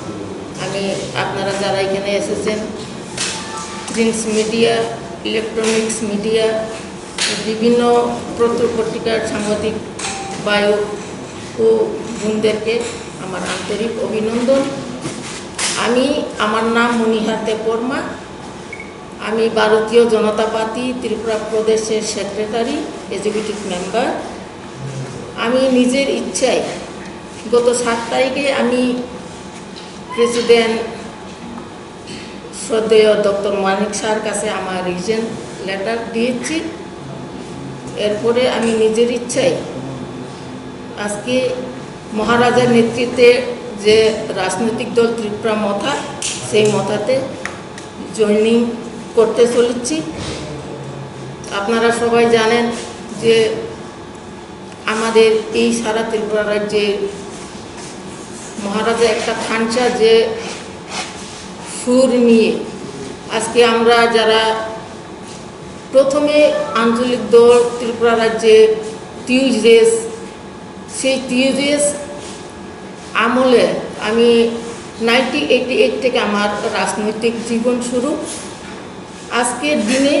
আমি, আপনারা যারা এখানে এসেছেন, প্রিন্টস মিডিয়া, ইলেকট্রনিক্স মিডিয়া, বিভিন্ন পত্র পত্রিকার সাংবাদিক ভাই ও বোনদেরকে আমার আন্তরিক অভিনন্দন। আমি, আমার নাম মণিহার দেববর্মা। আমি ভারতীয় জনতা পার্টি ত্রিপুরা প্রদেশের সেক্রেটারি, এক্সিকিউটিভ মেম্বার। আমি নিজের ইচ্ছায় গত সাত তারিখে আমি প্রেসিডেন্ট শ্রদ্ধেয় ডক্টর মানিক স্যার কাছে আমার রিজিগনেশন লেটার দিয়েছি। এরপরে আমি নিজের ইচ্ছায় আজকে মহারাজার নেতৃত্বে যে রাজনৈতিক দল ত্রিপুরা মথা, সেই মথাতে জয়েনিং করতে চলেছি। আপনারা সবাই জানেন যে আমাদের এই সারা ত্রিপুরা রাজ্যে মহারাজা একটা থানচা যে সুর নিয়ে আজকে আমরা যারা প্রথমে আঞ্চলিক দল ত্রিপুরা রাজ্যে টিউজেস, সেই টিউজেস আমলে আমি নাইনটিন এইটি এইট থেকে আমার রাজনৈতিক জীবন শুরু। আজকের দিনে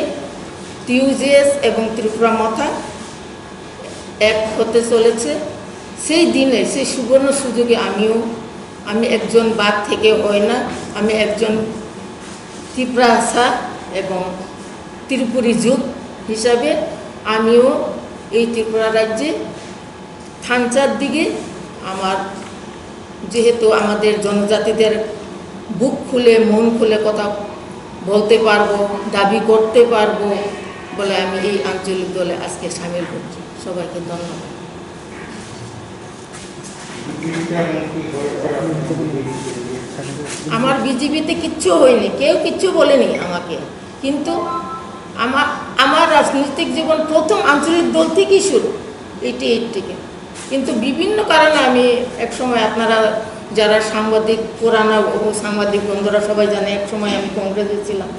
টিউজেস এবং ত্রিপুরা মথা এক হতে চলেছে। সেই দিনে, সেই সুবর্ণ সুযোগে আমিও, আমি একজন বাদ থেকে হয় না, আমি একজন তিপ্রাসা এবং ত্রিপুরী যুব হিসাবে আমিও এই ত্রিপুরা রাজ্যে থানচার দিকে আমার, যেহেতু আমাদের জনজাতিদের বুক খুলে, মন খুলে কথা বলতে পারবো, দাবি করতে পারবো বলে আমি এই আঞ্চলিক দলে আজকে সামিল হচ্ছি। সবাইকে ধন্যবাদ। আমার বিজেপিতে কিচ্ছু হয়নি, কেউ কিচ্ছু বলেনি আমাকে, কিন্তু আমার আমার রাজনৈতিক জীবন প্রথম আঞ্চলিক দল থেকেই শুরু, এইটি এইট থেকে। কিন্তু বিভিন্ন কারণে আমি এক সময়, আপনারা যারা সাংবাদিক, পুরানা সাংবাদিক বন্ধুরা সবাই জানে, এক সময় আমি কংগ্রেসে ছিলাম।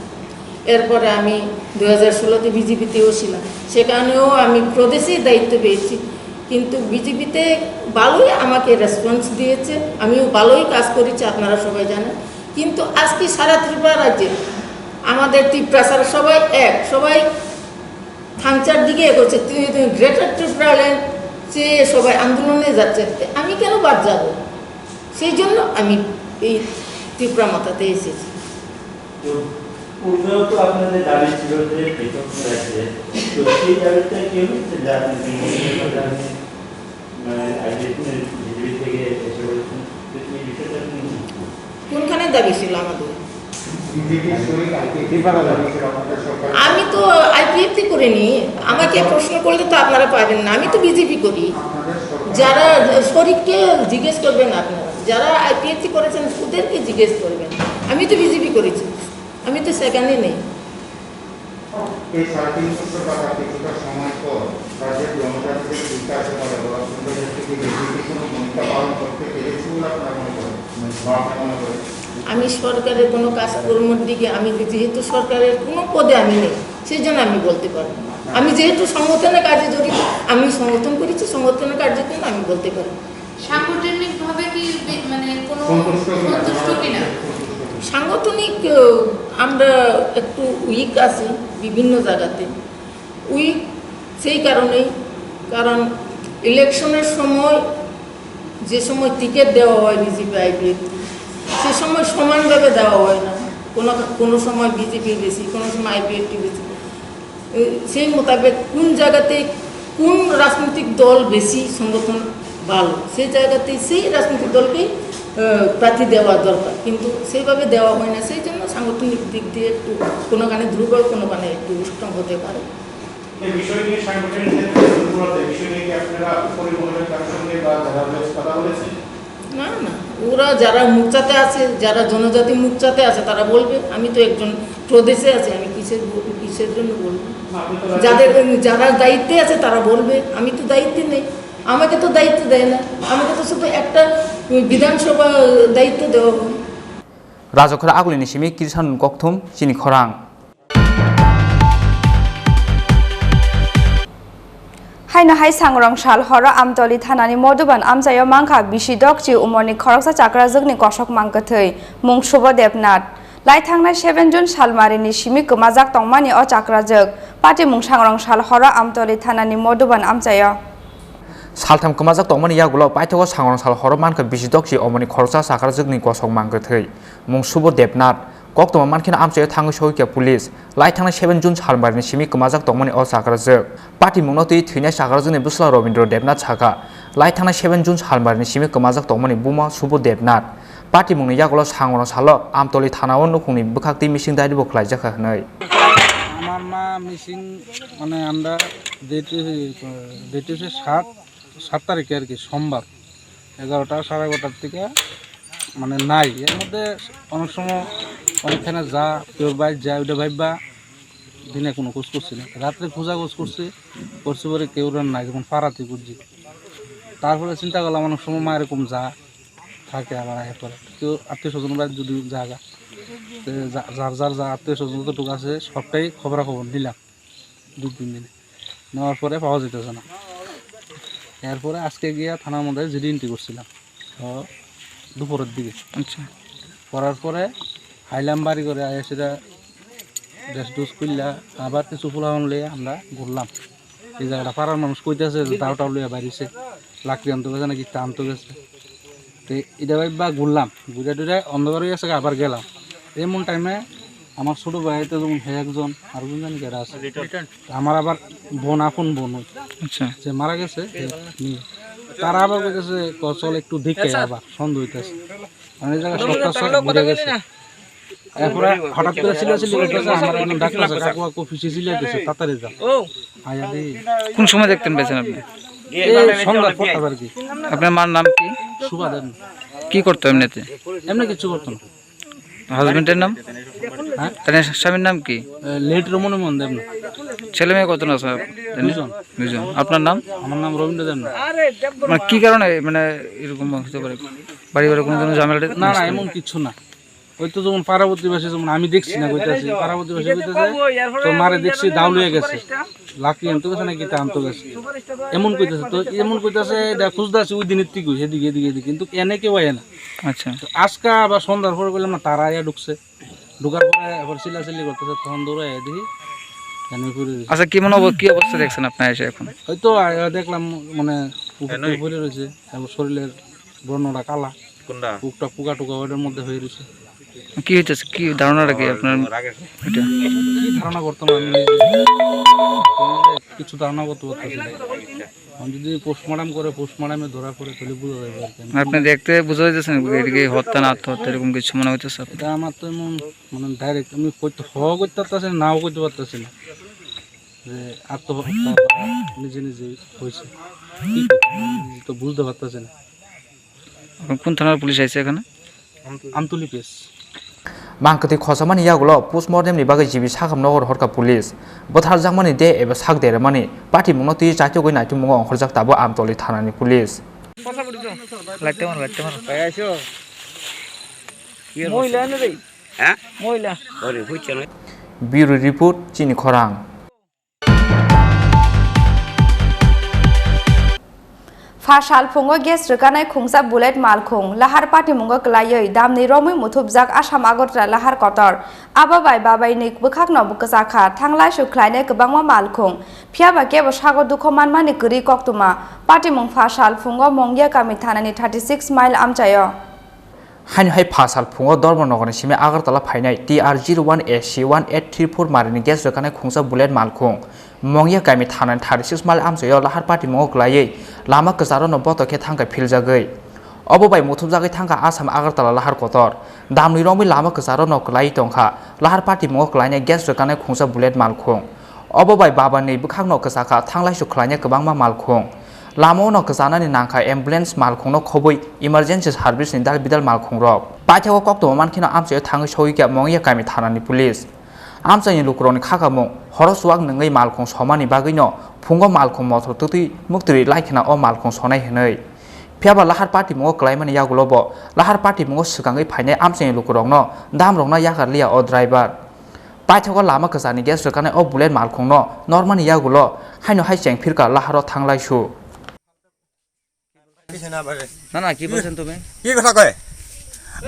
এরপরে আমি দুই হাজার ষোলোতে বিজেপিতেও ছিলাম, সেখানেও আমি প্রদেশেই দায়িত্ব পেয়েছি। কিন্তু বিজেপিতে ভালোই আমাকে রেসপন্স দিয়েছে, আমিও ভালোই কাজ করেছি, আপনারা সবাই জানেন। কিন্তু আজকে সারা ত্রিপুরা রাজ্যে আমাদের ত্রিপুরা ছাড়া সবাই এক, সবাই থামচার দিকে এগোচ্ছে, গ্রেটার ত্রিপুরাল্যান্ড চেয়ে সবাই আন্দোলনে যাচ্ছে, তে আমি কেন বাদ যাব? সেই জন্য আমি এই ত্রিপুরা মতাতে এসেছি। তো পূর্বেও তো আপনাদের দাবি ছিল যে পৃথক রাজ্যে, তো সেই দাবিটা কি হচ্ছে যে আপনি বিজেপি, মানে, আইপিএফটি, বিজেপি থেকে এসে বলেছেন, তো এই বিষয়টা আপনি কোনখানে দাবি ছিল আমাদের? বিজেপির সহিত আইপিএফটি করা দাবি ছিল আমাদের সরকার। আমি তো আইপিএফটি করিনি, আমাকে প্রশ্ন করলে তো আপনারা পাবেন না, আমি তো বিজেপি করি। আপনাদের সরকার। যারা শরিককে জিজ্ঞেস করবেন আপনারা, যারা আইপিএফটি করেছেন ওদেরকে জিজ্ঞেস করবেন। আমি তো বিজেপি করেছি, আমি তো সেখানে নেই। এই সাড়ে তিন বছর বা তার কিছুটা সময় পর রাজ্যের জনজাতিদের বিকাশে বা ডেভেলপমেন্টের ক্ষেত্রে কি বিজেপি কোনো ভূমিকা পালন করতে পেরেছে বলে আপনারা মনে করেন বা আপনি মনে করেন? আমি সরকারের কোনো কাজকর্মর দিকে, আমি যেহেতু সরকারের কোনো পদে আমি নেই, সেই জন্য আমি বলতে পারবো না। আমি যেহেতু সংগঠনের কাজে জড়িত, আমি সংগঠন করেছি, সংগঠনের কাজের জন্য আমি বলতে পারি। সাংগঠনিকভাবে কি বি-, মানে কোনো সন্তুষ্ট কিনা? সন্তুষ্ট কিনা? সাংগঠনিক, আহ, আমরা একটু উইক আছি বিভিন্ন জায়গাতে। উইক সেই কারণেই, কারণ ইলেকশনের সময় যে সময় টিকিট দেওয়া হয় বিজেপি আইপিএফটি, সে সময় সমানভাবে দেওয়া হয় না। কোনো, কোনো সময় বিজেপি বেশি, কোনো সময় আইপিএফটি বেশি। এ, সেই মোতাবেক কোন জায়গাতে কোন রাজনৈতিক দল বেশি সংগঠন ভালো, সেই জায়গাতে সেই রাজনৈতিক দলকেই, আহ, প্রার্থী দেওয়া দরকার, কিন্তু সেইভাবে দেওয়া হয় না। সেই জন্য সাংগঠনিক দিক দিয়ে একটু কোনোখানে দুর্বল, কোনোখানে একটু স্ট্রং হতে পারে। এই বিষয় নিয়ে সাংগঠনিক ক্ষেত্রে দুর্বলতা, এই বিষয় নিয়ে কি আপনারা উপরি মহলের কারোর সঙ্গে বা যারা রয়েছে কথা বলেছেন? না, না, ওরা যারা মোর্চাতে আছে, যারা জনজাতি মোর্চাতে আছে, তারা বলবে। আমি তো একজন প্রদেশে আছি, আমি কিসের ব-, কিসের জন্য বলবো? না, আপনি তো যাদের, যারা দায়িত্বে আছে, তারা বলবে। আমি তো দায়িত্বে নেই, আমাকে তো দায়িত্ব দেয় না, আমাকে তো শুধু একটা বিধানসভা দায়িত্ব দেওয়া হয়। Rajakhor agulini simi Krisan kokthum chini khorang. Haino hai sangrong sal horo Amtoli thanani Modhuban amchaio mankha bisi dokchi umorni khoroksa chakrajwkni kosok mangkwthwi, mung Subho Debnath. Lai thangnai seven June salmarini simi kwmajak tongmani o chakrajwk. Patimung sangrong sal horo Amtoli thanani Modhuban amchaio. Saltham kwmajak tongmani yagulo paithago sangrong sal horo mankha bisi dokchi umorni khoroksa chakrajwkni kosok mangkwthwi, mung Subho Debnath. Koktwma mankheno amchaio thangwi sogwikha police. Lai thangnai seven June salmarini simi kwmajak tongmani o chakrajwk. Patimungno twi thwinai chakrajwkni bwsla Robindra Debnath sakha, lai thangnai seven June salmarini simi kwmajak tongmani buma Subho Debnath. Patimungni yagulo sangrong salo Amtoli thanao nukhungni bwkhaktwi missing diary bo khwlaijakha hwnwi. আমার মা মিসিং, মানে আমরা ডেটে, ডেটে হচ্ছে সাত, সাত তারিখে আর কি, সোমবার এগারোটা, সাড়ে এগারোটার দিকে মানে নাই। এর মধ্যে অনেক সময় অনেকখানে যা, কেউ বাইর যায়, ওইটা ভাববা দিনে কোনো খোঁজ করছি না। রাত্রে খোঁজাখোঁজ করছি, করছি পরে কেউ আর নাই, যখন পাড়াতে খুঁজছি। তারপরে চিন্তা করলাম, অনেক সময় মা এরকম যা থাকে, আবার আয় পরে কেউ আত্মীয় স্বজন বা যদি জায়গা, তো যা-, যার যার যা আত্মীয় স্বজন যতটুকু আছে, সবটাই খবরাখবর নিলাম দুই তিন দিনে। নেওয়ার পরে পাওয়া যাইতেছে না। এরপরে আজকে গিয়া থানার মধ্যে জিডি এন্ট্রি করছিলাম, তো দুপুরের দিকে। আচ্ছা। করার পরে আইলাম বাড়ি করে, আয়া সেটা ড্রেস ড্রেস খুললা, আবার কিছু পোলাপান লইয়া আমরা ঘুরলাম। এই জায়গাটা পাড়ার মানুষ কইতেছে যে তাও টাও লইয়া বাড়িছে, লাকড়ি আনতে গেছে নাকি তা আনতে গেছে। তো এটা ভাই বা ঘুরলাম, ঘুরে টুরে অন্ধকার হয়ে গেছে, আবার গেলাম। এমন টাইমে আমার ছোট ভাই তো যেমন হে একজন, আরেকজন জানি কেটা আছে। রিটার্ন। আমার আবার বোন, আপন বোন ওই, আচ্ছা। যে মারা গেছে, হে নিয়ে। তারা আবার কইতেছে, "ক, চল একটু দেখে আবার, সন্দেহ হইতেছে।" মানে এই জায়গায় সব কাজ সব ঘুরে গেছে। এরপরে হঠাৎ করে চিল্লাচিল্লি করতেছে, আমার এখন ডাকতেছে, "কাকু, কাকু, পিছে চিল্লাইতেছে, তাড়াতাড়ি যাও।" আয়া দি কোন সময় দেখতে পেয়েছেন আপনি? এই সন্ধ্যা সাতটা আর কি। আপনার মার নাম কি? সুভা দেব। কি করতো এমনিতে? এমনি কিচ্ছু করতো না। হাজবেন্ডের নাম? হ্যাঁ? তার স্বামীর নাম কি? এ, লেট রমন মোহন দেব না। ছেলে মেয়ে কতজন আছে আপনার? দুজন। দুজন। আপনার নাম? আমার নাম রবীন্দ্র দেব না। মানে কি কারণে মানে এরকম হতে পারে? বাড়ি ঘরে কোনো ধরনের ঝামেলা না, না, আছে? এমন কিচ্ছু না। ওই তো যেমন পাড়া প্রতিবেশী, যেমন আমি দেখছি না কইতাছি, পাড়া প্রতিবেশী কইতাছে, "তোর মারে দেখছি, দাউলিয়া গেছে, লাকি আনতে গেছে নাকি তা আনতে গেছে।" এমন কইতাছে, তো এমন কইতাছে, "এটা খুঁজতে আছে ওই দিনের থেকে, এদিকে, এদিকে, এদিকে।" কিন্তু এনে কেউ আয় না। আচ্ছা। তো আজকে আবার সন্ধ্যার পরে বললাম না, তারা আয়া ঢুকছে। ঢুকার পরে আবার চিল্লাচিল্লি করতেছে, তখন দৌড়ে আয়া দেখি, এনে ঘুরে দিছে। আচ্ছা, কি মনে অব-, কি অবস্থা দেখছেন আপনি এসে এখন? ওই তো আয়া দেখলাম, মানে, উপর থেকে পড়ে রয়েছে, এবং শরীরের বর্ণটা কালা। কোনটা? বুকটা পুকা টুকা ওটার মধ্যে হয়ে রয়েছে। কি হইতেছে? কি ধারণাটা কি আপনার? এটা কি ধারণা করতাম আমি নিজে? কিছু ধারণা করতে পারতেছি না। এখন যদি পোস্টমর্টম করে, পোস্টমর্টমে ধরা পড়ে, তাহলে বোঝা যাবে আর কি। আপনি দেখতে বুঝা যাইতেছে না, এটা কি হত্যা না আত্মহত্যা, এরকম কিছু মনে হইতেছে আপনার? এটা আমার তো এমন, মানে, ডাইরেক্ট আমি কইতে, হ করতে পারতেছি না, নাও করতে পারতেছি না যে আত্মহত্যা বা নিজে নিজে হয়েছে। কি করবো? আমি তো বুঝতে পারতেছি না। এখন কোন থানার পুলিশ আইছে এখানে? Amtali PS. Mangkwtwi khosamani yagulo postmortem ni bagwi G B sakham nogo rohorkha police. Bwtharjakmani de eba sak deremani patimungno twi chaitugwi naitukmungo ongkhorjak tabuk Amtoli thanani police. Light tongmani, light tongmani. Moila ano de. Ha? Moila. Bureau report, Chini Khorang. Pha sal phungo gas rwkanai khungsa bullet malkhung lahar patimungo kwlaiwi damni romwi muthupjak Assam Agartala lahar kotor. Abo bai babaini bwkhakno kwchakha thanglaisu khlainai kwbangma malkhung. Phiyaba kebo sago dukho manmani kwrwi koktwma. Patimung pha sal phungo Mongya kami thanani thirty six mile amchaio. Haino hai pha sal phungo Dharmanagarni simi Agartala phainai T R zero one A C one eight three four marini gas rwkanai khungsa bullet malkhung Mongya kami thanani thirty six mile amchaio lahar patimungo kwlaiwi lama kwcharokno botok khe thangkha philjagwi. Obo bai muthupjagwi thangkha Assam Agartala lahar kotor. Damni romwi lama kwcharokno kwlaiwi tongkha lahar patimungo kwlainai gas rwkanai khungsa bullet malkhung. Obo bai babaini bwkhakno kwchakha thanglaisu khlainai kwbangma malkhung. Lamao no kwchanani nangkha ambulance malkhungno khobwi emergency service ni dal bidal malkhungrok. Paithago koktwma mankheno amchaio thangwi sogwikha Mongya kami thanani police. Amchaini lukurokni khakamung horo chuak nungwi malkhung somani bagwino phungo malkhung mothor twtwi muktwi laikhna o malkhung sonai hwnwi. Phiyaba lahar patimungo kwlaimani yagulobo lahar patimungo swkangwi phainai amchaini lukurokno damrokna yakarliya o driver. Paithago lama kwcharni gas rwkanai o bullet malkhungno normani yagulo haino hai chengphirkha laharo thanglaisu. না, না, কি বলছেন তুমি? কি কথা কয়?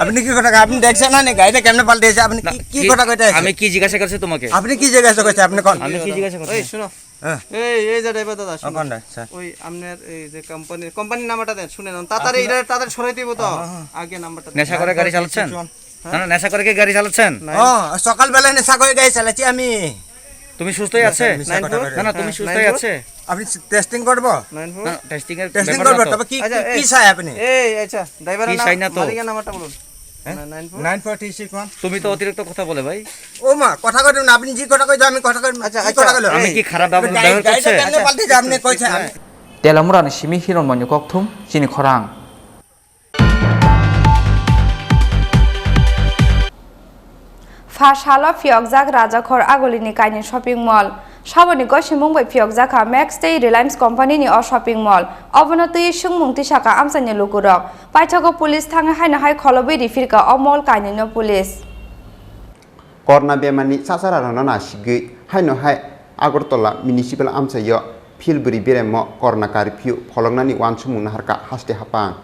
আপনি কি কথা কয়? আপনি দেখছেন না নি গাড়িটা কেমনে পাল্টে এসে? আপনি না, কি, কি কি, কথা কইতে আছে? আমি কি জিজ্ঞাসা করছি তোমাকে? আপনি কি জিজ্ঞাসা করছেন? আপনি কোন? আমি কি জিজ্ঞাসা করছি? এই, শোনো। হ্যাঁ। এই, এই যে ড্রাইভার দাদা, শোনো। কোনটা? স্যার। ওই আপনার এই যে কোম্পানির, কোম্পানির নাম্বারটা দেন, শুনে নেন। তাড়াতাড়ি আপনার এটা, তাড়াতাড়ি সরাই দিব তো। হ্যাঁ, হ্যাঁ। আগে নাম্বারটা দেন। নেশা করে গাড়ি চালাচ্ছেন? না, না, নেশা করে কি গাড়ি চালাচ্ছেন? নাইন। ও, সকালবেলা নেশা করে গাড়ি চালাচ্ছি আমি। তুমি সুস্থই আছে? মিছা কথা বলে। না, না, তুমি সুস্থই আছে? আপনি টেস্টিং করবো? Nine four. না, টেস্টিং এর টেস্টিং ব্যাপার করবো, না তো। তবে কি, আচ্ছা, কি, কি এই, চাই আপনি? এই, আচ্ছা, ড্রাইভারের কি নাম, চাই না তো? মালিকের নাম্বারটা বলুন। হ্যাঁ? না, nine four. Nine four three six one. তুমি তো অতিরিক্ত কথা বলে ভাই। ও মা, কথা কইতে না, আপনি যে কথা কইতে আমি কথা কই, আচ্ছা, কি আচ্ছা, কথা কইলো? আমি কি খারাপ ব্যবহার, গাড়ি, ব্যবহার গাড়িটা করছে? কেমনে পাল্টে যায় আপনি কইছেন? আমি Telamurani simi Hiron Moni kokthum, Chini Khorang. Pha salo phiyokjak Rajakhor Agulini kaini shopping mall. Saboni gosimung bai phiyokjakha Max tei Reliance company ni o shopping mall. Obono twi swngmung tisakha amchaini lukurok. Paithago police thangwi haino hai kholobwi riphirkha o mall kainino police. Corona bemarni chachara rwna nasigwi haino hai Agartala Municipal amchaio phil bwrwi beremo corona curfew pholoknani uansukmung naharkha haste haphang.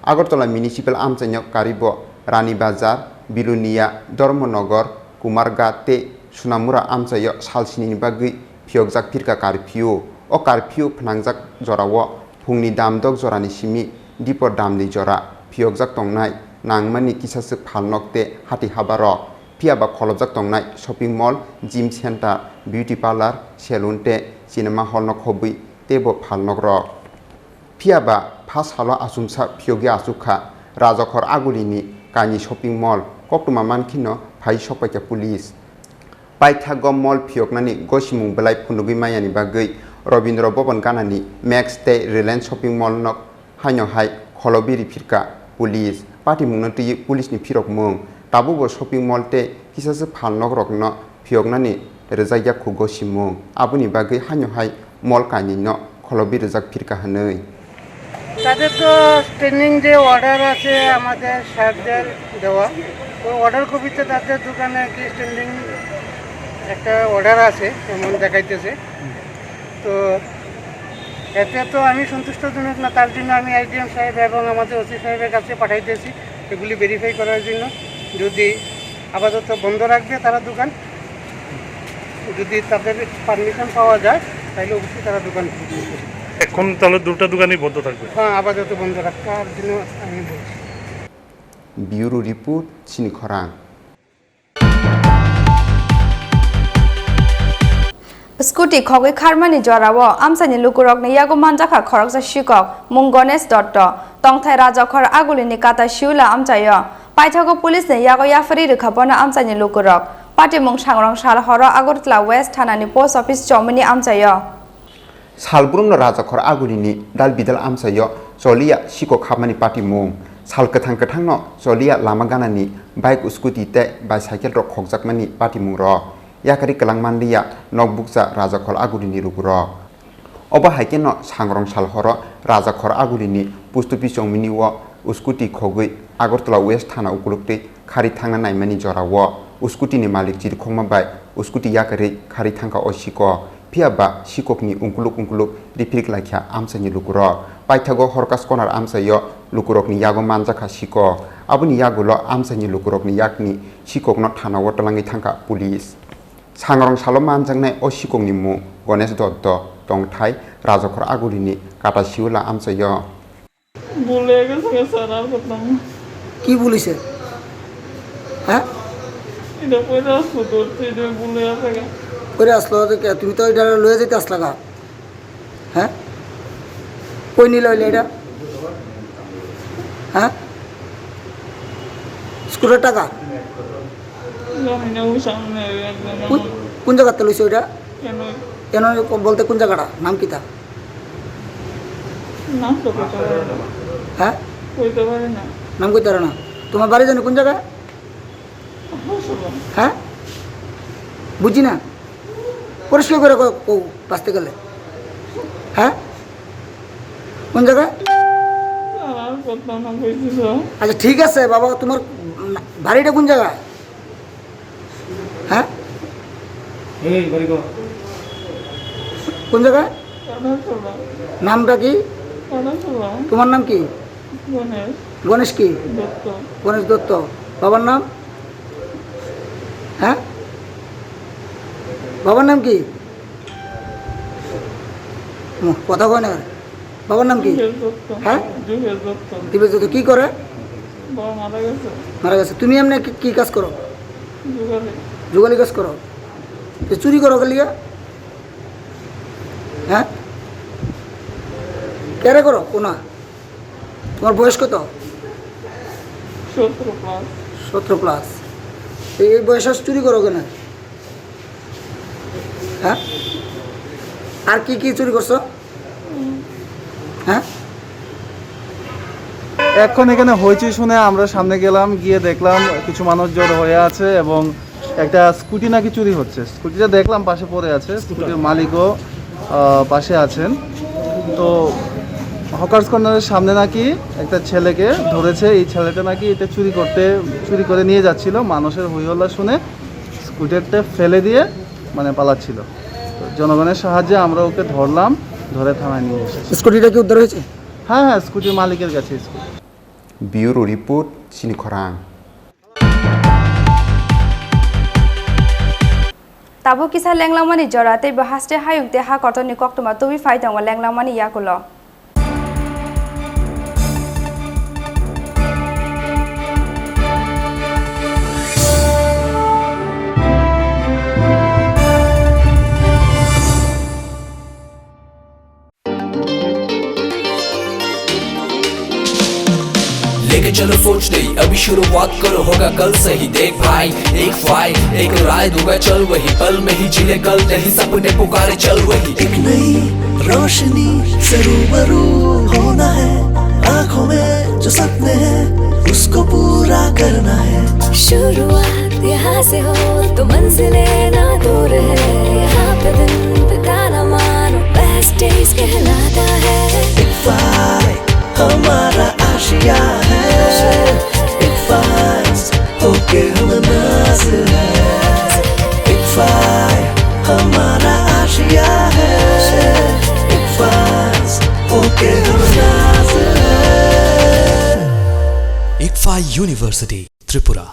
Agartala Municipal amchaino karibo Rani Bazar, Bilonia, Dharmanagar, Kumarghat tei Sonamura amchaio salsinini bagwi phiyokjak phirkha curfew. O curfew phnangjak jorao phungni damdok jorani simi dipor damni jora phiyokjak tongnai nangmani kisaswk phalnok tei hati habarok. Phiyaba kholopjak tongnai shopping mall, gym center, beauty parlour, salon tei cinema hall no khobwi teibo phalnokrok. Phiyaba pha salo achomsa phiyogwi achukha Rajakhor Agulini kaini shopping mall, koktwma mankheno phai sokpaikha police. Paithago mall phiyoknani gosimung belai phunugwi mayani bagwi Rabindra Bhavan ganani Max tei Reliance Shopping Mall no haino hai kholobi riphirkha police. Patimungno twiwi police ni phirokmung, tabukbo shopping mall tei kisasa phalnokrokno phiyoknani rwjakya khu gosimung. Aboni bagwi haino hai mall kainwino kholobi rwjak phirkha hwnwi. তাদের তো স্ট্যান্ডিং যে অর্ডার আছে আমাদের স্যারদের দেওয়া, ওই অর্ডার কপিতে তাদের দোকানে কি স্ট্যান্ডিং একটা অর্ডার আছে এমন দেখাইতেছে। তো এতে তো আমি সন্তুষ্টজনক না, তার জন্য আমি এসডিএম সাহেব এবং আমাদের ওসি সাহেবের কাছে পাঠাইতেছি এগুলি ভেরিফাই করার জন্য। যদি আপাতত বন্ধ রাখবে তারা দোকান, যদি তাদের পারমিশন পাওয়া যায়, তাহলে অবশ্যই তারা দোকান খুলবে। এখন তাহলে দুটো দোকানই বন্ধ থাকবে? হ্যাঁ, আপাতত বন্ধ রাখার জন্য আমি বলছি। Bureau report, Sini Khorang. Scooty khogwi kharmani jorao amchaini lukurokni yago manjakha khoroksa sikok, mung Ganesh Dotto, tongthai Rajakhor Agulini Kata Siula amchaio. Paithago police ni yago yapharwi rwkha bono amchaini lukurok. Patimung sangrong sal horo Agartala West thanani post office chomwini amchaio. Salbrumno Rajakhor Agulini dal bidal amchaio choliya sikok hapmani patimung. Sal kwthang kwthangno choliya lama ganani bike, scooty tei bicycle rok khokjakmani patimung rok. Yakarwi kwlang manliya nokbukcha Rajakhor Agulini lukurok. Obo hai kheno sangrong sal horo Rajakhor Agulini post office chongmini o scooty khogwi Agartala West thana ukuluk twi kharwi thangna naimani jorao scooty ni malik chirikhokma bai scooty yakarwi kharwi thangkha o sikok. Phiya ba sikokni ukuluk ukuluk riphirik laikha amchaini lukurok. Paithago Horkas Konar amchaio lukurokni yago manjakha sikok. Aboni yagulo amchaini lukurokni yakni sikokno thanao twlangwi thangkha police. Sangrong salo manjaknai o sikokni mung Ganesh Dotto, tongthai Rajakhor Agulini Kata Siula amchaio. ভুলে গেছে গা স্যার, আর করতাম না। কি ভুল হইছে? হ্যাঁ? এটা পয়লা আসলো, ধরছে, এটা ভুলে আছে গা। পরে আসলো যে কে? তুমি তো এটা লয়ে যেতে আসলা গা। হ্যাঁ? কই নিল হইলে এটা? হ্যাঁ? স্কুটার টাকা? জানি না, ওই সামনে ওই একজন কোন, আমার কোন জায়গাতে লইছে ওইটা? কেন? কেন বলতে কোন জায়গাটা? নাম কিতা? নাম তো কইতে পারি না। হ্যাঁ? কইতে পারি না। নাম কইতে পারো না? তোমার বাড়ি জানি কোন জায়গায়? হ্যাঁ? বুঝি না। পরিষ্কার করে কও, কও, বাঁচতে গেলে। হ্যাঁ? কোন জায়গায়? আর করতাম না, কইছি তো। আচ্ছা, ঠিক আছে বাবা, তোমার বাড়িটা কোন জায়গায়? হ্যাঁ? এই, বাড়ি কো? কোন জায়গায়? কাটাছড়া। নামটা কি? কাটাছড়া। তোমার নাম কি? গণেশ। গণেশ কি? দত্ত। গণেশ দত্ত। বাবার নাম? হ্যাঁ? বাবার নাম কি? হুম, কথা কয় না। বাবার নাম কি? জুহেল দত্ত। হ্যাঁ? জুহেল দত্ত। দিবেশ দত্ত কি করে? বাবা মারা গেছে। মারা গেছে। তুমি এমনি কি, কি কাজ করো? জুগালি। জুগালি কাজ করো? তো চুরি করো গেলিয়া? হ্যাঁ? কেরে করো? কোনা? তোমার বয়স কত? সতেরো প্লাস। সতেরো প্লাস। এই, এই বয়সে চুরি করো কেন? হ্যাঁ? আর কি কি চুরি করছো? হ্যাঁ? এখন এখানে হইচই শুনে আমরা সামনে গেলাম, গিয়ে দেখলাম কিছু মানুষ জড়ো হয়ে আছে এবং একটা স্কুটি নাকি চুরি হচ্ছে। স্কুটিটা দেখলাম পাশে পড়ে আছে, স্কুটির মালিকও, আহ, পাশে আছেন। তো হকার্স কর্নারের সামনে নাকি একটা ছেলেকে ধরেছে, এই ছেলেটা নাকি এটা চুরি করতে, চুরি করে নিয়ে যাচ্ছিল। মানুষের হইহল্লা শুনে স্কুটারটা ফেলে দিয়ে মানে পালাচ্ছিল। তো জনগণের সাহায্যে আমরা ওকে ধরলাম, ধরে থানায় নিয়ে এসেছি। স্কুটিটা কি উদ্ধার হয়েছে? হ্যাঁ, হ্যাঁ, স্কুটির মালিকের কাছে scooty. Bureau report, Sini Khorang. Tabuk kisa lenglangmani jora tei bo haste hayung tei ha kotorni koktwma tubi phai tongo lenglangmani yakulo. लेके चलो सोच नहीं, अभी शुरुआत करो, होगा कल सही। देख भाई, एक फाइल, एक राय दूंगा, चल वही, पल में ही जी ले कल, नहीं सपने पुकारे, चल वही। एक नई रोशनी से रूबरू होना है, आंखों में जो सपने हैं, उसको पूरा करना है। शुरुआत यहाँ से हो तो मंजिलें ना दूर है, यहाँ पे दिन बिताना मानो बेस्ट डेज कहलाता है। एक फाइल हमारा आशिया है, एक फाइल होके हम नाज है, एक फाइल हमारा आशिया है, एक फाइल होके हम नाज है। Ikfa University, Tripura.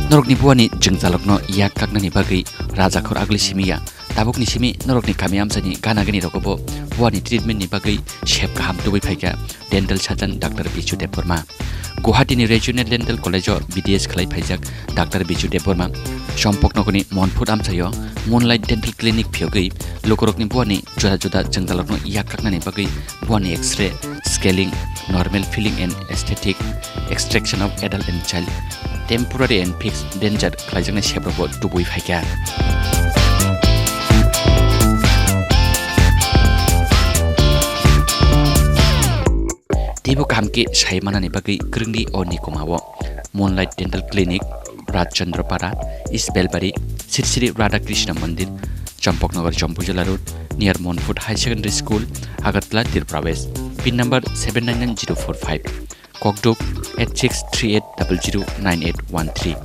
Norokni buani jwngjalokno yak kaknani bagwi rajakhor agli simi ya. Tabukni simi norokni kami amchaini gana gini rogobo buani treatment ni bagwi sep kaham tubui phaikha dental surgeon Doctor Bichu Debbarma. Guwahati ni Regional Dental College o B D S khlai phaijak Doctor Bichu Debbarma Chompoknogorni Monphut amchaio Moonlight Dental Clinic phiyogwi lukurokni buani juda juda jwngjalrokno yak kaknani bagwi buani X-ray, scaling, normal filling and aesthetic, extraction of adult and child, temporary and fixed denture khlaijaknai seprokbo tubui phaikha. Teibo kaham khe sai manani bagwi kwrwngdi o Nikoma o Moonlight Dental Clinic, Rajchandra Para, East Belbari, Sri Sri Radha Krishna Mandir, Champaknagar, Jampuijala Road, near Monfort High Secondary School, Agartala, Tripura West. Pin number seven nine nine zero four five. Kokduk eight six three eight double zero nine eight one three.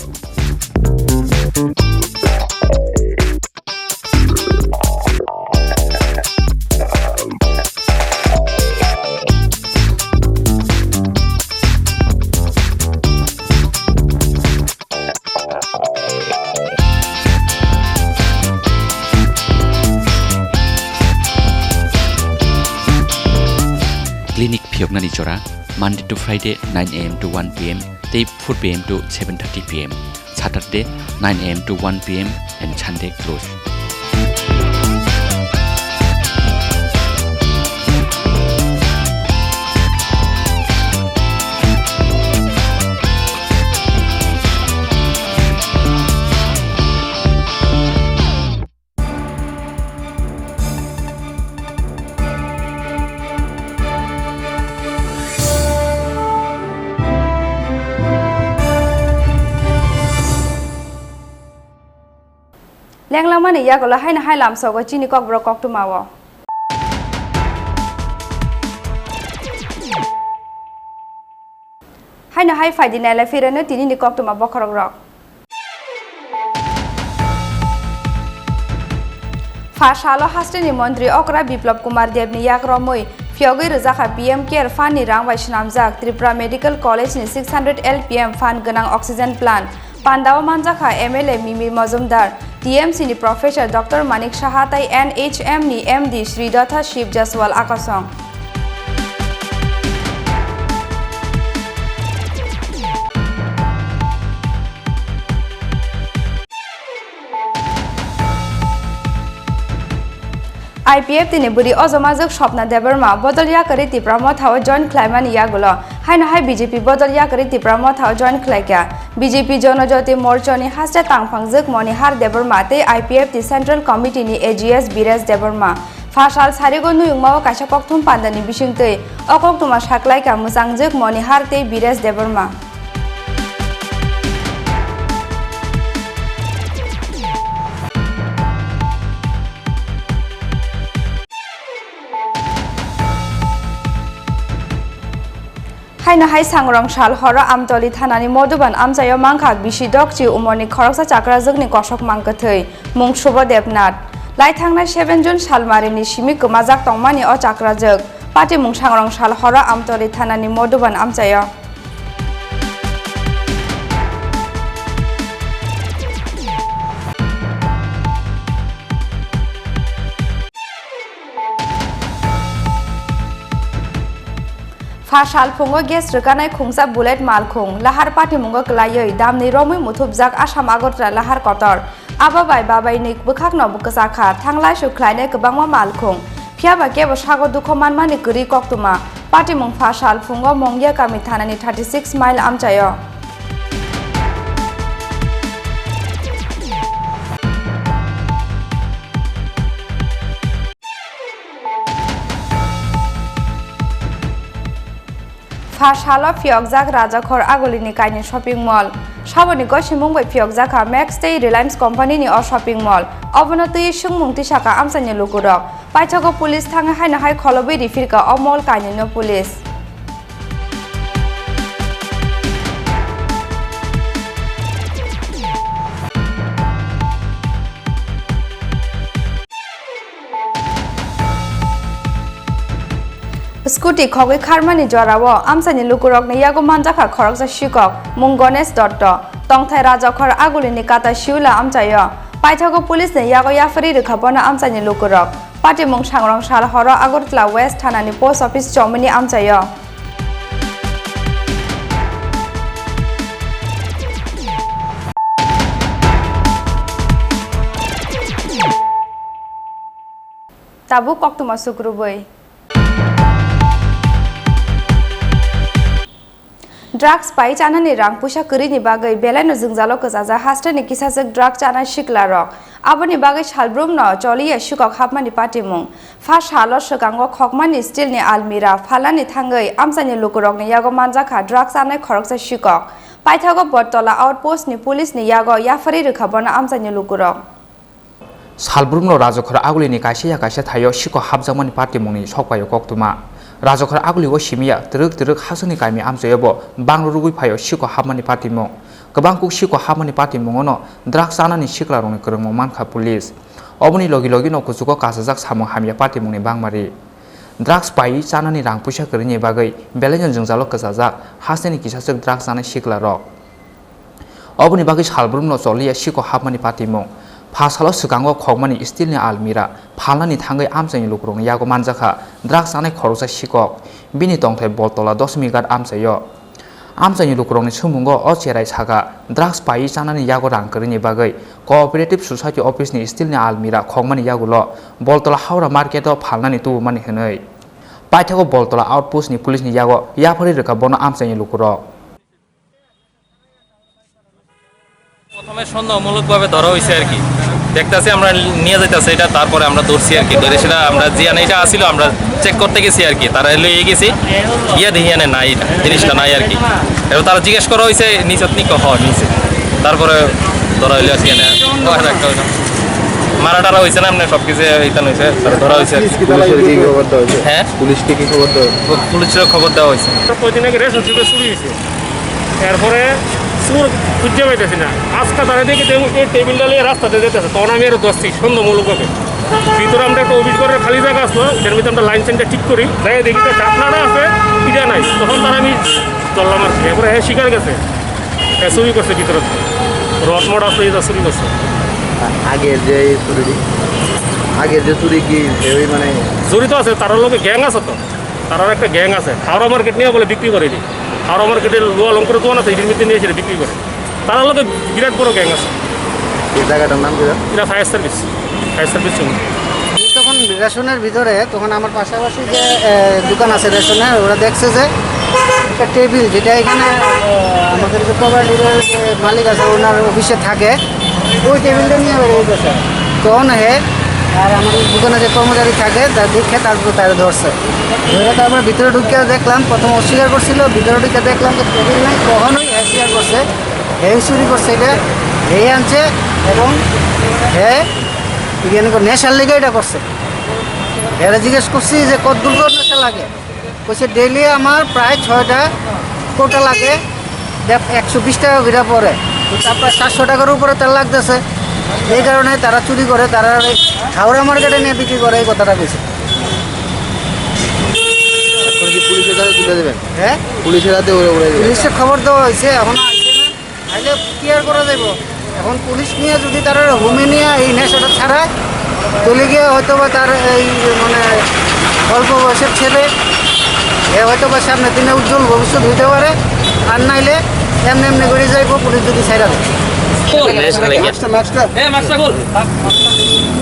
Clinic phiyoknani jora Monday to Friday nine A M to one P M tei four P M to seven thirty P M, Saturday nine A M to one P M and Sunday close. Lenglamani yagulo haino hai lamsogo chini kokborok koktwmao. Haino hai phaidi nailai phirano tinini koktwma bokhorokrok. Pha salo hasteni montri okra Biplab Kumar Debni yak romwi phiyogwi rwjakha P M Care Fund ni rang bai swnamjak Tripura Medical College ni six hundred L P M fund gwnang oxygen plant. Pandao manjakha M L A Mimi Mojumdar, T M C ni Professor Doctor Manik Saha tai N H M ni M D Sridotha Shiv Jaswal Akasong. I P F T ni bwrwi ojomajwk Swapna Debbarma bodol yakarwi Tipra Motha o join khlaimani yagulo haino hai B J P bodol yakarwi Tipra Motha o join khlaikha. B J P Jonojati Morcha ni haste tangphangjwk Monihar Debbarma tei I P F T Central Committee ni A G S Biresh Debbarma. Pha sal sarigo nuyungma o kaisa kokthum panda ni bisingtwi o koktwma saklaikha mwchangjwk Monihar tei Biresh Debbarma. Haino hai sangrong sal horo Amtoli thanani Modhuban amchaio mankha bisi dokchi umorni khoroksa chakrajwkni kosok mangkwthwi mung Subho Debnath. Lai thangnai seven June salmarini simi kwmajak tongmani o chakrajwk. Patimung sangrong sal horo Amtoli thanani Modhuban amchaio. Pha salphungo gas rwkanai khungsa bullet malkhung lahar patimungo kwlaiwi damni romwi muthupjak Assam Agartala lahar kotor. Abo bai babaini bwkhakno bwkha kha, thanglai suk khlainai kwbangma malkhung. Phiya ba kebo sago dukho manmani kwrwi koktwma. Patimung pha sal phungo Mongya kami thanani thirty six mile amchaio. Pha salo phiyokjak Rajakhor Agulini kainwi shopping mall. Saboni gosimung bai phiyokjakha Max tei Reliance company ni o shopping mall. Obono twi swngmung tisakha amchaini lukurok. Paithago police thangwi haino hai kholobwi riphirkha o mall kainwino police. Scooty khogwi kharmani jorao amchaini lukurokni yago manjakha khoroksa sikok, mung Ganesh Dotto, tongthai Rajakhor Agulini Kata Siula amchaio. Paithago police ni yago yapharwi rwkha bono amchaini lukurok. Patimung sangrong sal horo Agartala West thanani post office chomwini amchaio. Tabuk koktwma sukrubwi. Drugs pai chanani rang puisa kwrwini bagwi belaino jwngjalo kwchajak hasteni kisachwk drug chanai siklarok. Aboni bagwi salbrumno choliya sikok hapmani patimung. Pha salo swkango khokmani steelni almira phalnani thangwi amchaini lukurokni yago manjakha drug chanai khoroksa sikok. Paithago Bottola outpostni policeni yago yapharwi rwkha bono amchaini lukurok. Salbrumno Rajakhor Agulini kaisa ya kaisa thaio sikok hapjakmani patimungni sokpaio koktwma. Rajakhor Aguli o simiya twrwk twrwk hasteni kaimi amchaiobo banglo rwgwi phaio sikok hapmani patimung. Kwbang kuk sikok hapmani patimungono drug chanani siklarokni kwrwngmung mankha police. Oboni logi logino kuchugo kasajak samung hamya patimungni bangmari. Drugs paiwi chanani rang puisa kwrwini bagwi belaino jwngjalo kwchajak hasteni kisachwk drug chanai siklarok. Oboni bagwi salbrumno choliya sikok hapmani patimung. Pha salo swkango khokmani steelni almira phalnani thangwi amchaini lukurokni yago manjakha drug chanai khoroksa sikok. Bini tongthai Boltola Dosmighat amchaio. Amchaini lukurokni sumungo o cherai sakha, drugs paiwi chanani yago rang kwrwini bagwi Cooperative Society Office ni steelni almira khokmani yagulo Boltola Howrah Market o phalnani tubumani hwnwi. Paithago Boltola Outpost ni police ni yago yapharwi rwkha bono amchaini lukurok. প্রথমে সন্দেহমূলকভাবে ধরা হয়েছে আর কি, দেখতাছি আমরা নিয়ে যাইতাছে এটা, তারপরে আমরা ধরছি আর কি, ধরে সেটা আমরা যে আনে এটা আসিল আমরা চেক করতে গেছি আর কি, তারা লইয়ে গেছি, গিয়ে দেখি এনে নাই, এটা জিনিসটা নাই আর কি। এবার তারা জিজ্ঞেস করা হয়েছে নিচত নি কহ নিচে, তারপরে ধরা হইলো আর কি। এনে মারা টারা হয়েছে না, এমনি সব কিছু এটা হয়েছে, তারা ধরা হয়েছে আর কি। পুলিশরে কি খবর দেওয়া হয়েছে? হ্যাঁ? পুলিশকে কি খবর দেওয়া হয়েছে? পুলিশরে খবর দেওয়া হয়েছে। কয়দিন আগে রেশন চুরি হয়েছে। এরপরে চোর খুঁজে পাইতেছি না। আজকে তারা দেখি যে এই টেবিলটা নিয়ে রাস্তাতে যেতেছে, তখন আমি আরো দশটি সন্দেহমূলকভাবে। ভিতরে আমরা একটা অফিস ঘরের খালি জায়গা আসলো, এটার ভিতরে আমরা লাইন চেনটা ঠিক করি, যাই দেখি যে ঢাকনাটা আছে, এটা নাই। তখন তারা আমি ধরলাম আর কি। এরপরে হ্যাঁ স্বীকার গেছে, হ্যাঁ চুরি করছে ভিতরে, রড মড আছে, এটা চুরি করছে। আ-, আগের যে এই চুরি, আগের যে চুরি কি কেউই মানে জড়িত আছে, তারার লগে গ্যাং আছে তো। তারার একটা গ্যাং আছে, হাওড়া মার্কেট নিয়ে বলে বিক্রি করে দিই। হাওড়া মার্কেটের লোয়া লঙ্করের দোকান আছে, এটির মধ্যে নিয়ে এসে বিক্রি করে। তারার লগে বিরাট বড় গ্যাং আছে। এই জায়গাটার নাম কি? এটা fire service, fire service Chowmuhani. আমি তখন রেশনের ভিতরে, তখন আমার পাশাপাশি যে, এ, দোকান আছে রেশনের, ওরা দেখছে যে একটা টেবিল, যেটা এখানে, এ, আমাদের যে প্রভাইডারের যে মালিক আছে, ওনার অফিসে থাকে, ওই টেবিলটা নিয়ে বেরিয়ে গেছে। তখন হে আর আমার দোকানে যে কর্মচারী থাকে, তার দেখে তারপরে তারা ধরছে। ধরে তারপরে ভিতরে ঢুকে দেখলাম, প্রথমে অস্বীকার করছিল, ভিতরে ঢুকে দেখলাম যে টেবিল নাই, তখনই হে স্বীকার করছে, হে চুরি করছে এটা, হে আনছে এবং হে এখানে করে নেশার লেগে এটা করছে। এরা জিজ্ঞেস করছি যে কত দূর করে নেশা লাগে, কইছে, "ডেইলি আমার প্রায় ছয়টা কোটা লাগে, দেখ, একশো বিশ টাকা করে পড়ে। তো তার প্রায় সাতশো টাকার উপরে তেল লাগতেছে।" এই কারণে তারা চুরি করে, তারা এই হাওড়া মার্কেটে নিয়ে বিক্রি করে, এই কথাটা কইছে। এখন কি পুলিশের কাছে তুলে দেবেন? হ্যাঁ? পুলিশের হাতে উড়ে উড়ে দেবেন। পুলিশে খবর দেওয়া হয়েছে, এখনো আইছে না। আইলে ক্লিয়ার করা যাইব। এখন পুলিশ নিয়ে যদি তারা হোমে নিয়ে এই নেশাটা ছাড়ায়, তাহলে গিয়ে হয়তো বা তার এই মানে অল্প বয়সের ছেলে, এ হয়তো বা সামনের দিনে উজ্জ্বল ভবিষ্যৎ হইতে পারে। আর নাইলে এমনি এমনি করে যাইব, পুলিশ যদি ছাড়া দেয়। নেশা লাগে। মাস্কটা, মাস্কটা। এ, মাস্কটা খোল।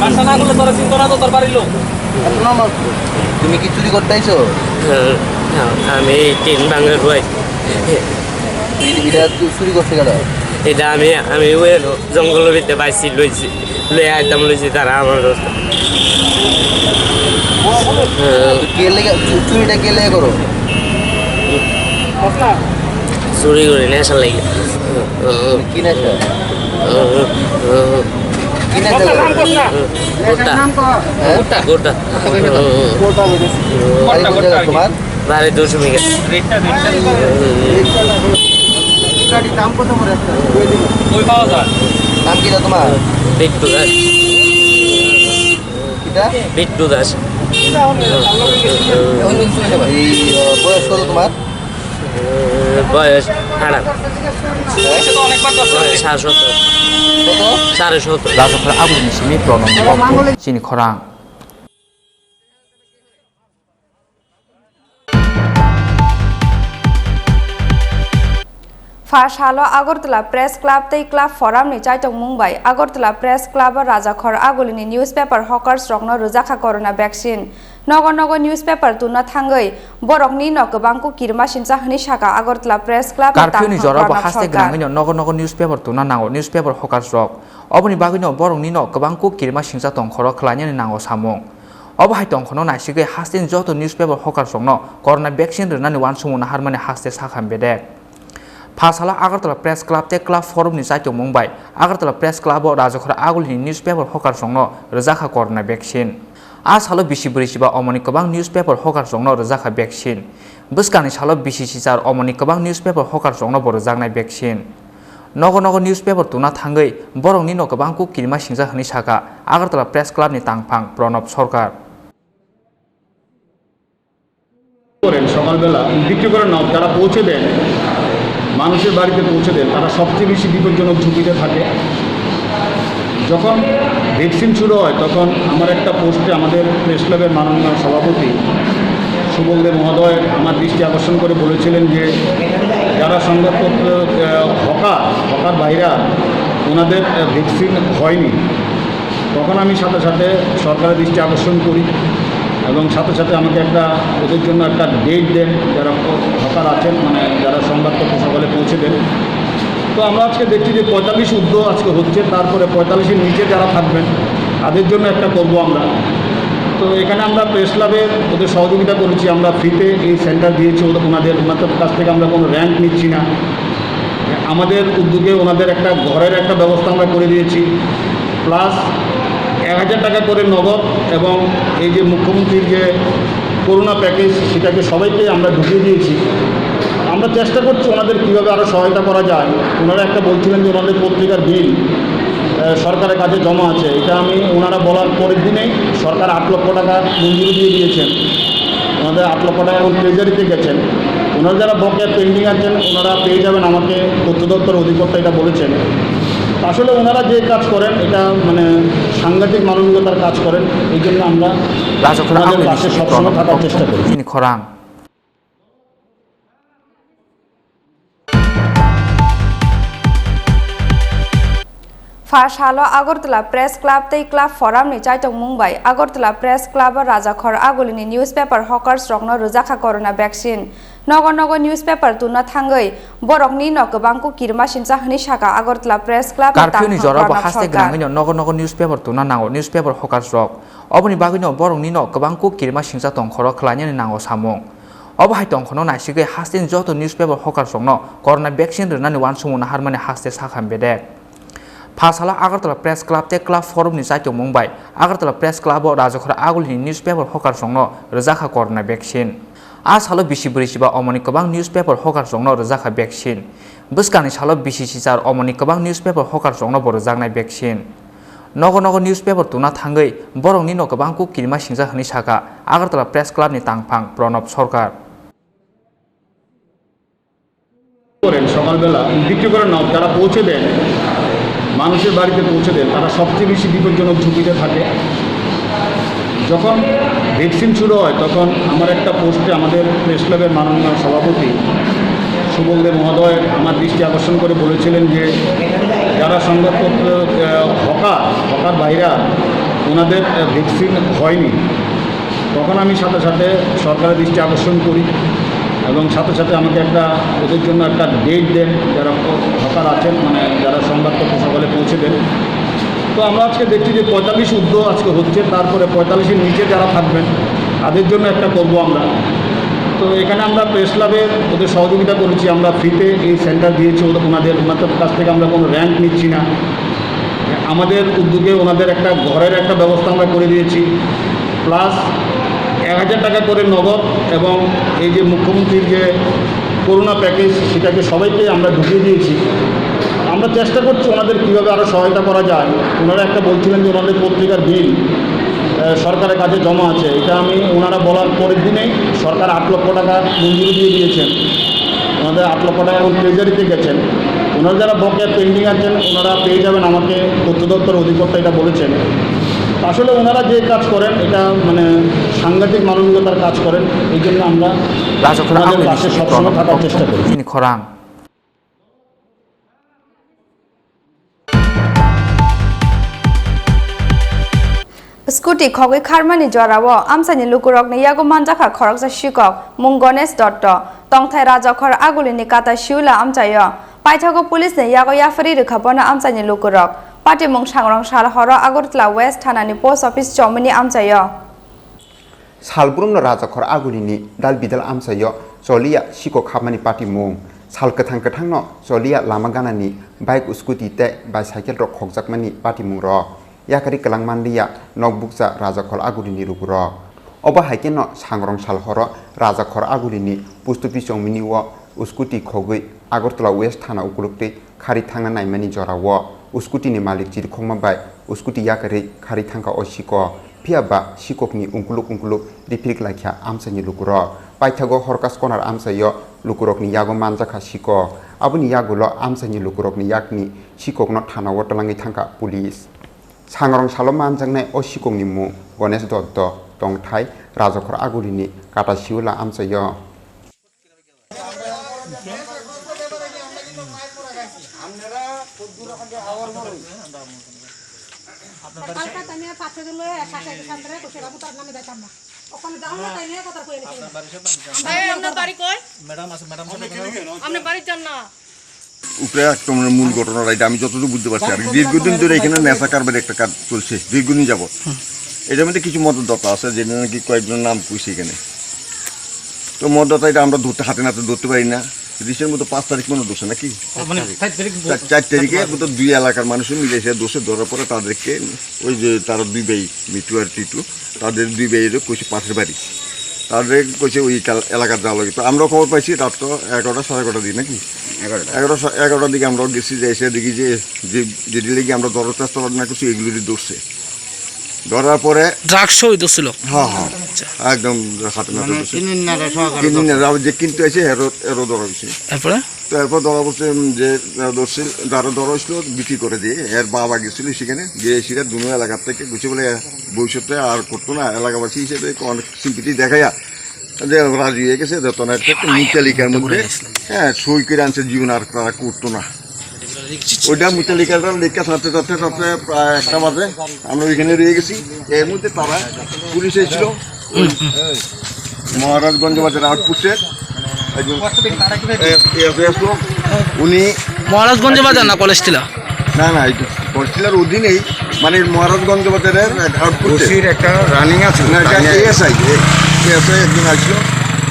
মাস্কটা না খুললে তোরা চিনতো না তো তোর বাড়ির লোক। তুমি কি চুরি করতে আইছো? হ্যাঁ, হ্যাঁ, আমি এই তিন ভাঙে রুয়াই। এই, এটা তুই চুরি করতে গেল? এটা আমি, আমি ওই জঙ্গলের ভিতরে পাইছি, লইছি। লই আইতাম, লইছি তারা আমার রাস্তা। হ্যাঁ। তো কে লেগে, চু-, চুরিটা কে লেগে করো? চুরি করি, নেশা লাগে। কি নেশা? কি নেশা লাগে? গোটা। হ্যাঁ? গোটা, গোটা। বাড়ি কোন জায়গা তোমার? বাড়ি দশমী গেছে। গাড়ির দাম কত করে একটা? ওই পাওয়া যায়। নাম কি তোমার? বিট্টু দাস। কিতা? বিট্টু দাস। এখন তুমি চলে যাবা। এই, আহ, বয়স কত তোমার? বয়স আঠারো। হ্যাঁ? বয়স সাড়ে সতেরো। কত? সাড়ে সতেরো। Rajakhor aboni simi Pranab ni chini khorang. Pha salo Agartala Press Club tei Club Forum ni chaitokmung bai Agartala Press Club o Rajakhor Aguli ni newspaper hawkers rokno rwjakha corona vaccine. Nogo nogo newspaper tuna thangwi borokni no kwbang kuk kirima simsa hwnwi saka Agartala Press Club ni Curfew ni tangphang jorao bo Pranab haste Sarkar. Gwnangwi no nogo nogo newspaper tuna nango newspaper hawkers rok. Oboni bagwi no borokni no kwbang kuk kirima simsa tongkhoro khlainani nango samung. Obo hai tongkhono naisigwi hasteni joto newspaper hawkers rokno corona vaccine rwnani uansukmung naharmani haste sakha bedek. Pha salo Agartala Press Club tei Club Forum ni chaitokmung bai Agartala Press Club o Rajakhor Aguli ni newspaper hawkers rokno rwjakha corona vaccine. A salo bisi bwrwi chiba omoni kwbang newspaper hawkers rokno rwjakha vaccine. Bwskangni salo bisi sichar omoni kwbang newspaper hawkers rokno bo rwjaknai vaccine. Nogo nogo newspaper tuna thangwi borokni no kwbang kuk kirima singsa hwnwi saka Agartala Press Club ni tangphang Pranab Sarkar. করেন সকালবেলা, বিক্রি করেন না, যারা পৌঁছে দেন, মানুষের বাড়িতে পৌঁছে দেন, তারা সবচেয়ে বেশি বিপজ্জনক ঝুঁকিতে থাকে। যখন ভ্যাকসিন শুরু হয়, তখন আমার একটা পোস্টে আমাদের প্রেস ক্লাবের মাননীয় সভাপতি সুবল দে মহোদয় আমার দৃষ্টি আকর্ষণ করে বলেছিলেন যে যারা সংবাদপত্র, আহ, হকার, হকার ভাইরা, ওনাদের, আহ, ভ্যাকসিন হয়নি। তখন আমি সাথে সাথে সরকারের দৃষ্টি আকর্ষণ করি এবং সাথে সাথে আমাকে একটা, ওদের জন্য একটা ডেট দেন, যারা হকার আছেন, মানে, যারা সংবাদপত্র সকালে পৌঁছে দেন। তো আমরা আজকে দেখছি যে পঁয়তাল্লিশ ঊর্ধ্ব আজকে হচ্ছে, তারপরে পঁয়তাল্লিশের নিচে যারা থাকবেন, তাদের জন্য একটা করব আমরা। তো এখানে আমরা প্রেস ক্লাবে ওদের সহযোগিতা করেছি, আমরা ফ্রিতে এই সেন্টার দিয়েছি ওদের, ওনাদের, ওনাদের কাছ থেকে আমরা কোনো রেন্ট নিচ্ছি না। আমাদের উদ্যোগে ওনাদের একটা ঘরের একটা ব্যবস্থা আমরা করে দিয়েছি, প্লাস এক হাজার টাকা করে নগদ এবং এই যে মুখ্যমন্ত্রীর যে করোনা প্যাকেজ, সেটাকে সবাইকে আমরা ঢুকিয়ে দিয়েছি। আমরা চেষ্টা করছি ওনাদের কীভাবে আরও সহায়তা করা যায়। ওনারা একটা বলছিলেন যে ওনাদের পত্রিকার বিল, আহ, সরকারের কাছে জমা আছে, এটা আমি, ওনারা বলার পরের দিনেই সরকার আট লক্ষ টাকা মঞ্জুরি দিয়ে দিয়েছেন। ওনাদের আট লক্ষ টাকা এখন ট্রেজারিতে গেছেন। ওনারা যারা বকেয়া পেন্ডিং আছেন, ওনারা পেয়ে যাবেন, আমাকে তথ্য দপ্তর অধিকর্তা এটা বলেছেন। আসলে ওনারা যে কাজ করেন, এটা মানে সাংঘাতিক মানবিকতার কাজ করেন, এই জন্য আমরা Rajakhor ওনাদের Aguli ni পাশে simi সবসময় Pranab থাকার চেষ্টা করি। Chini khorang. Pha salo Agartala Press Club tei Club Forum ni chaitokmung bai Agartala Press Club o Rajakhor Aguli ni newspaper hawkers rokno rwjakha corona vaccine. Nogo nogo newspaper tuna thangwi borokni no kwbang kuk kirima simsa hwnwi saka Agartala Press Club ni Curfew ni tangphang jorao bo Pranab haste Sarkar. Gwnangwi no nogo nogo newspaper tuna nango newspaper hawkers rok. Oboni bagwi no borokni no kwbang kuk kirima singsa tongkhoro khlainani nango samung. Obo hai tongkhono naisigwi hasteni joto newspaper hawkers rokno corona vaccine rwnani uansukmung naharmani haste sakha bedek. Pha salo Agartala Press Club tei Club Forum ni chaitokmung bai Agartala Press Club o Rajakhor Aguli ni newspaper hawkers rokno rwjakha corona vaccine. A salo bisi bwrwi chiba omoni kwbang newspaper hawkers rokno rwjakha vaccine. Bwskangni salo bisi sichar omoni kwbang newspaper hawkers rokno bo rwjaknai vaccine. Nogo nogo newspaper tuna thangwi borokni no kwbang kuk kirima singsa hwnwi saka Agartala Press Club ni tangphang Pranab Sarkar. করেন সকালবেলা, বিক্রি করেন না, যারা পৌঁছে দেন, মানুষের বাড়িতে পৌঁছে দেন, তারা সবচেয়ে বেশি বিপজ্জনক ঝুঁকিতে থাকে। যখন ভ্যাকসিন শুরু হয়, তখন আমার একটা পোস্টে আমাদের প্রেস ক্লাবের মাননীয় সভাপতি সুবল দে মহোদয় আমার দৃষ্টি আকর্ষণ করে বলেছিলেন যে যারা সংবাদপত্র, আহ, হকার, হকার ভাইরা, ওনাদের, আহ, ভ্যাকসিন হয়নি, তখন আমি সাথে সাথে সরকারের দৃষ্টি আকর্ষণ করি এবং সাথে সাথে আমাকে একটা, ওদের জন্য একটা ডেট দেন, যারা হকার আছেন, মানে, যারা সংবাদপত্র সকালে পৌঁছে দেন। তো আমরা আজকে দেখছি যে পঁয়তাল্লিশ ঊর্ধ্ব আজকে হচ্ছে, তারপরে পঁয়তাল্লিশের নিচে যারা থাকবেন, তাদের জন্য একটা করব আমরা। তো এখানে আমরা প্রেস ক্লাবে ওদের সহযোগিতা করেছি, আমরা ফ্রিতে এই সেন্টার দিয়েছি ওদের, ওনাদের, ওনাদের কাছ থেকে আমরা কোনো রেন্ট নিচ্ছি না। আমাদের উদ্যোগে ওনাদের একটা ঘরের একটা ব্যবস্থা আমরা করে দিয়েছি, প্লাস এক হাজার টাকা করে নগদ, এবং এই যে মুখ্যমন্ত্রীর যে করোনা প্যাকেজ, সেটাকে সবাইকে আমরা ঢুকিয়ে দিয়েছি। আমরা চেষ্টা করছি ওনাদের কীভাবে আরও সহায়তা করা যায়। ওনারা একটা বলছিলেন যে ওনাদের পত্রিকার বিল, আহ, সরকারের কাছে জমা আছে, এটা আমি, ওনারা বলার পরের দিনেই সরকার আট লক্ষ টাকা মঞ্জুরি দিয়ে দিয়েছেন। ওনাদের আট লক্ষ টাকা এখন ট্রেজারিতে গেছেন। ওনারা যারা বকেয়া পেন্ডিং আছেন, ওনারা পেয়ে যাবেন, আমাকে তথ্য দপ্তর অধিকর্তা এটা বলেছেন। আসলে ওনারা যে কাজ করেন, এটা মানে সাংঘাতিক মানবিকতার কাজ করেন, এই জন্য আমরা রাজকর ওনাদের পাশে সবসময় থাকার চেষ্টা করি। Chini khorang. Scooty khogwi kharmani jorao amchaini lukurokni yago manjakha khoroksa sikok, mung Ganesh Dotto, tongthai Rajakhor Agulini kata Siula amchaio. Paithago police ni yago yaphari rwkha bono amchaini lukurok. Patimung Sangrong Sal horo Agartala West thanani post office chomini amchaio. Salbrumno Rajakhor Agulini dal bidal amchaio choliya sikok hapmani patimung. Sal kwthang kwthangno choliya lama ganani bike, scooty tei bicycle rok khokjakmani patimung rok. Yakari kwlang manliya nokbukcha Rajakhor Agulini lukurok. Obo hai kheno Sangrong Sal horo Rajakhor Agulini post office chomini o scooty khogwi Agartala West thana ukuluk twi khari thangna naimani jorao scooty ni malik chirikhokma bai scooty yakarwi khari thangkha o sikok. Phiya ba sikokni ungkuluk ungkuluk riphirik laikha amchaini lukurok. Paithago Horkas Konar amchaio lukurokni yago manjakha sikok. Aboni yagulo amchaini lukurokni yakni sikokno thanao twlangwi thangkha police. Sangrong Salo manjaknai o sikokni mung Ganesh Dotto, tongthai Rajakhor Agulini kata Siula amchaio. কালকে তাই নিয়ে পাঠিয়ে দিল, এক সাথে এসে আমরা বসে বাবু তার নামে যাইতাম না। ওখানে যাও না, তাই নিয়ে কথা কই এনেছি। এই, আপনার বাড়ি কই? ম্যাডাম আছে, ম্যাডাম সাথে কথা বলুন। আপনি বাড়ির যান না। উপরে আক্রমণের মূল ঘটনা এটা আমি যতদূর বুঝতে পারছি। আর দীর্ঘদিন ধরে এখানে নেশা কারবার একটা কাজ চলছে, দীর্ঘদিন যাবত। এটার মধ্যে কিছু মদতদাতা আছে, যেটা নাকি কয়েকজনের নাম কইছে এখানে। তো মদতদাতা এটা আমরা ধরতে, হাতে নাতে ধরতে পারি না। রিসেন্ট মতো পাঁচ তারিখ মনে ধরছে নাকি? মানে চার তারিখ। চার, চার তারিখে বোধহয় দুই এলাকার মানুষ মিলে এসে ধরছে, ধরার পরে তাদেরকে ওই যে তারা দুই ভাই, মিঠু আর টিটু, তাদের দুই ভাইয়েরও কইছে পাশের বাড়ি, তাদের কইছে ওই কাল-, এলাকার যাওয়া লাগে। তো আমরাও খবর পাইছি রাত তো এগারোটা, সাড়ে এগারোটার দিকে নাকি? এগারোটা। এগারোটা, সা-, এগারোটার দিকে আমরাও গেছি, যে এসে দেখি যে, যে, যেটি লেগে আমরা ধরার চেষ্টা না করছি, এগুলোরই ধরছে। ধরার পরে ড্রাগস সহ ধরছিল? হ্যাঁ, হ্যাঁ। আচ্ছা। একদম হাতে নাতে মানে ধরছে। কিনিনারা সহকারে কিনিনারা, ধরছে। যে কিনতে আছে, এরও, এরও ধরা হয়েছে। তারপরে? তো এরপর ধরা পড়ছে, উম, যে, আহ, ধরছিল, যারা ধরা হয়েছিল, বিক্রি করে দিয়ে, এর বাবা গেছিল সেখানে, গিয়ে সেটা দুনো এলাকার থেকে বুঝে বলে, "ভবিষ্যতে আর করতো না", এলাকাবাসী হিসেবে অনেক সিম্পিটি দেখাইয়া যে রাজি হয়ে গেছে, যত না একটা মুতালিকার মধ্যে, হ্যাঁ, সই করে আনছে, জীবন আর তারা করতো না। ওইটা মুতালিকাটা লেখা সাথে সাথে সাথে প্রায় একটা বাজে আমরা ওইখানে রয়ে গেছি। এর মধ্যে তারা পুলিশ এসেছিল, মহারাজগঞ্জ বাজার আউটপোস্টের একজন এ-, এ-, এ-, লোক, উনি মহারাজগঞ্জ বাজার না কলেজ টিলা? না, না, এই তো কলেজ টিলার অধীনেই, মানে মহারাজগঞ্জ বাজারের এক আউটপোস্টে। ওসির একটা রানিং আছে, না, এটা রানিং। এএসআই, এ-, এএসআই একজন আসলো,